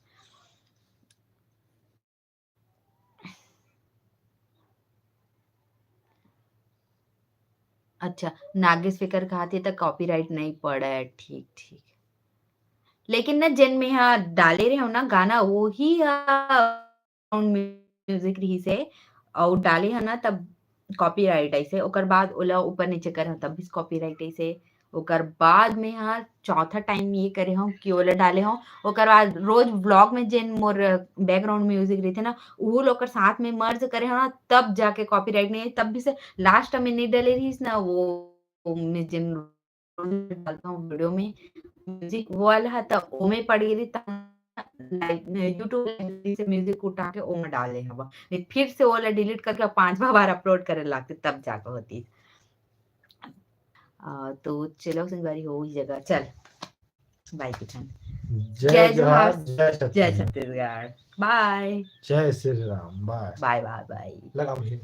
अच्छा, नागेश फिकर कहत हे त कॉपीराइट नहीं पड़े। ठीक, ठीक। लेकिन ना, जेन में हा डाले रहे हो ना गाना, वही हा म्यूजिक रहिस हे, अउ डाले हा ना, तब कॉपीराइट आइस हे। ओकर बाद ओला ऊपर नीचे करे हो, तब भी कॉपीराइट आइस हे। ओकर बाद में हा चौथा टाइम ये करे हो कि ओला डाले हो। ओकर बाद रोज व्लॉग में जेन मोर बैकग्राउंड म्यूजिक रहिथे ना, उहू ला ओकर साथ में मर्ज करे हो ना, तब जाके कॉपीराइट नहीं आइस। तब भी से लास्ट में नहीं डाले रहिस ना, वो, वो में जेन डालता हूँ वीडियो में म्यूजिक, वो वाला है, तब ओमे पड़ गई, तब लाइक YouTube लाइब्रेरी से म्यूजिक उठा के ओमे डाले हवा। नहीं, फिर से ओला डिलीट करके पांचवा बार अपलोड करे लागते, तब जाके होती। आ, तो चलो संगवारी हो ही जगह, चल बाय किशन। जय जय जोहार, जोहार, जय जय छत्तीसगढ़। छत्तीसगढ़। बाय। जय श्री राम, बाय। बाय, बाय, बाय। लगा मुझे।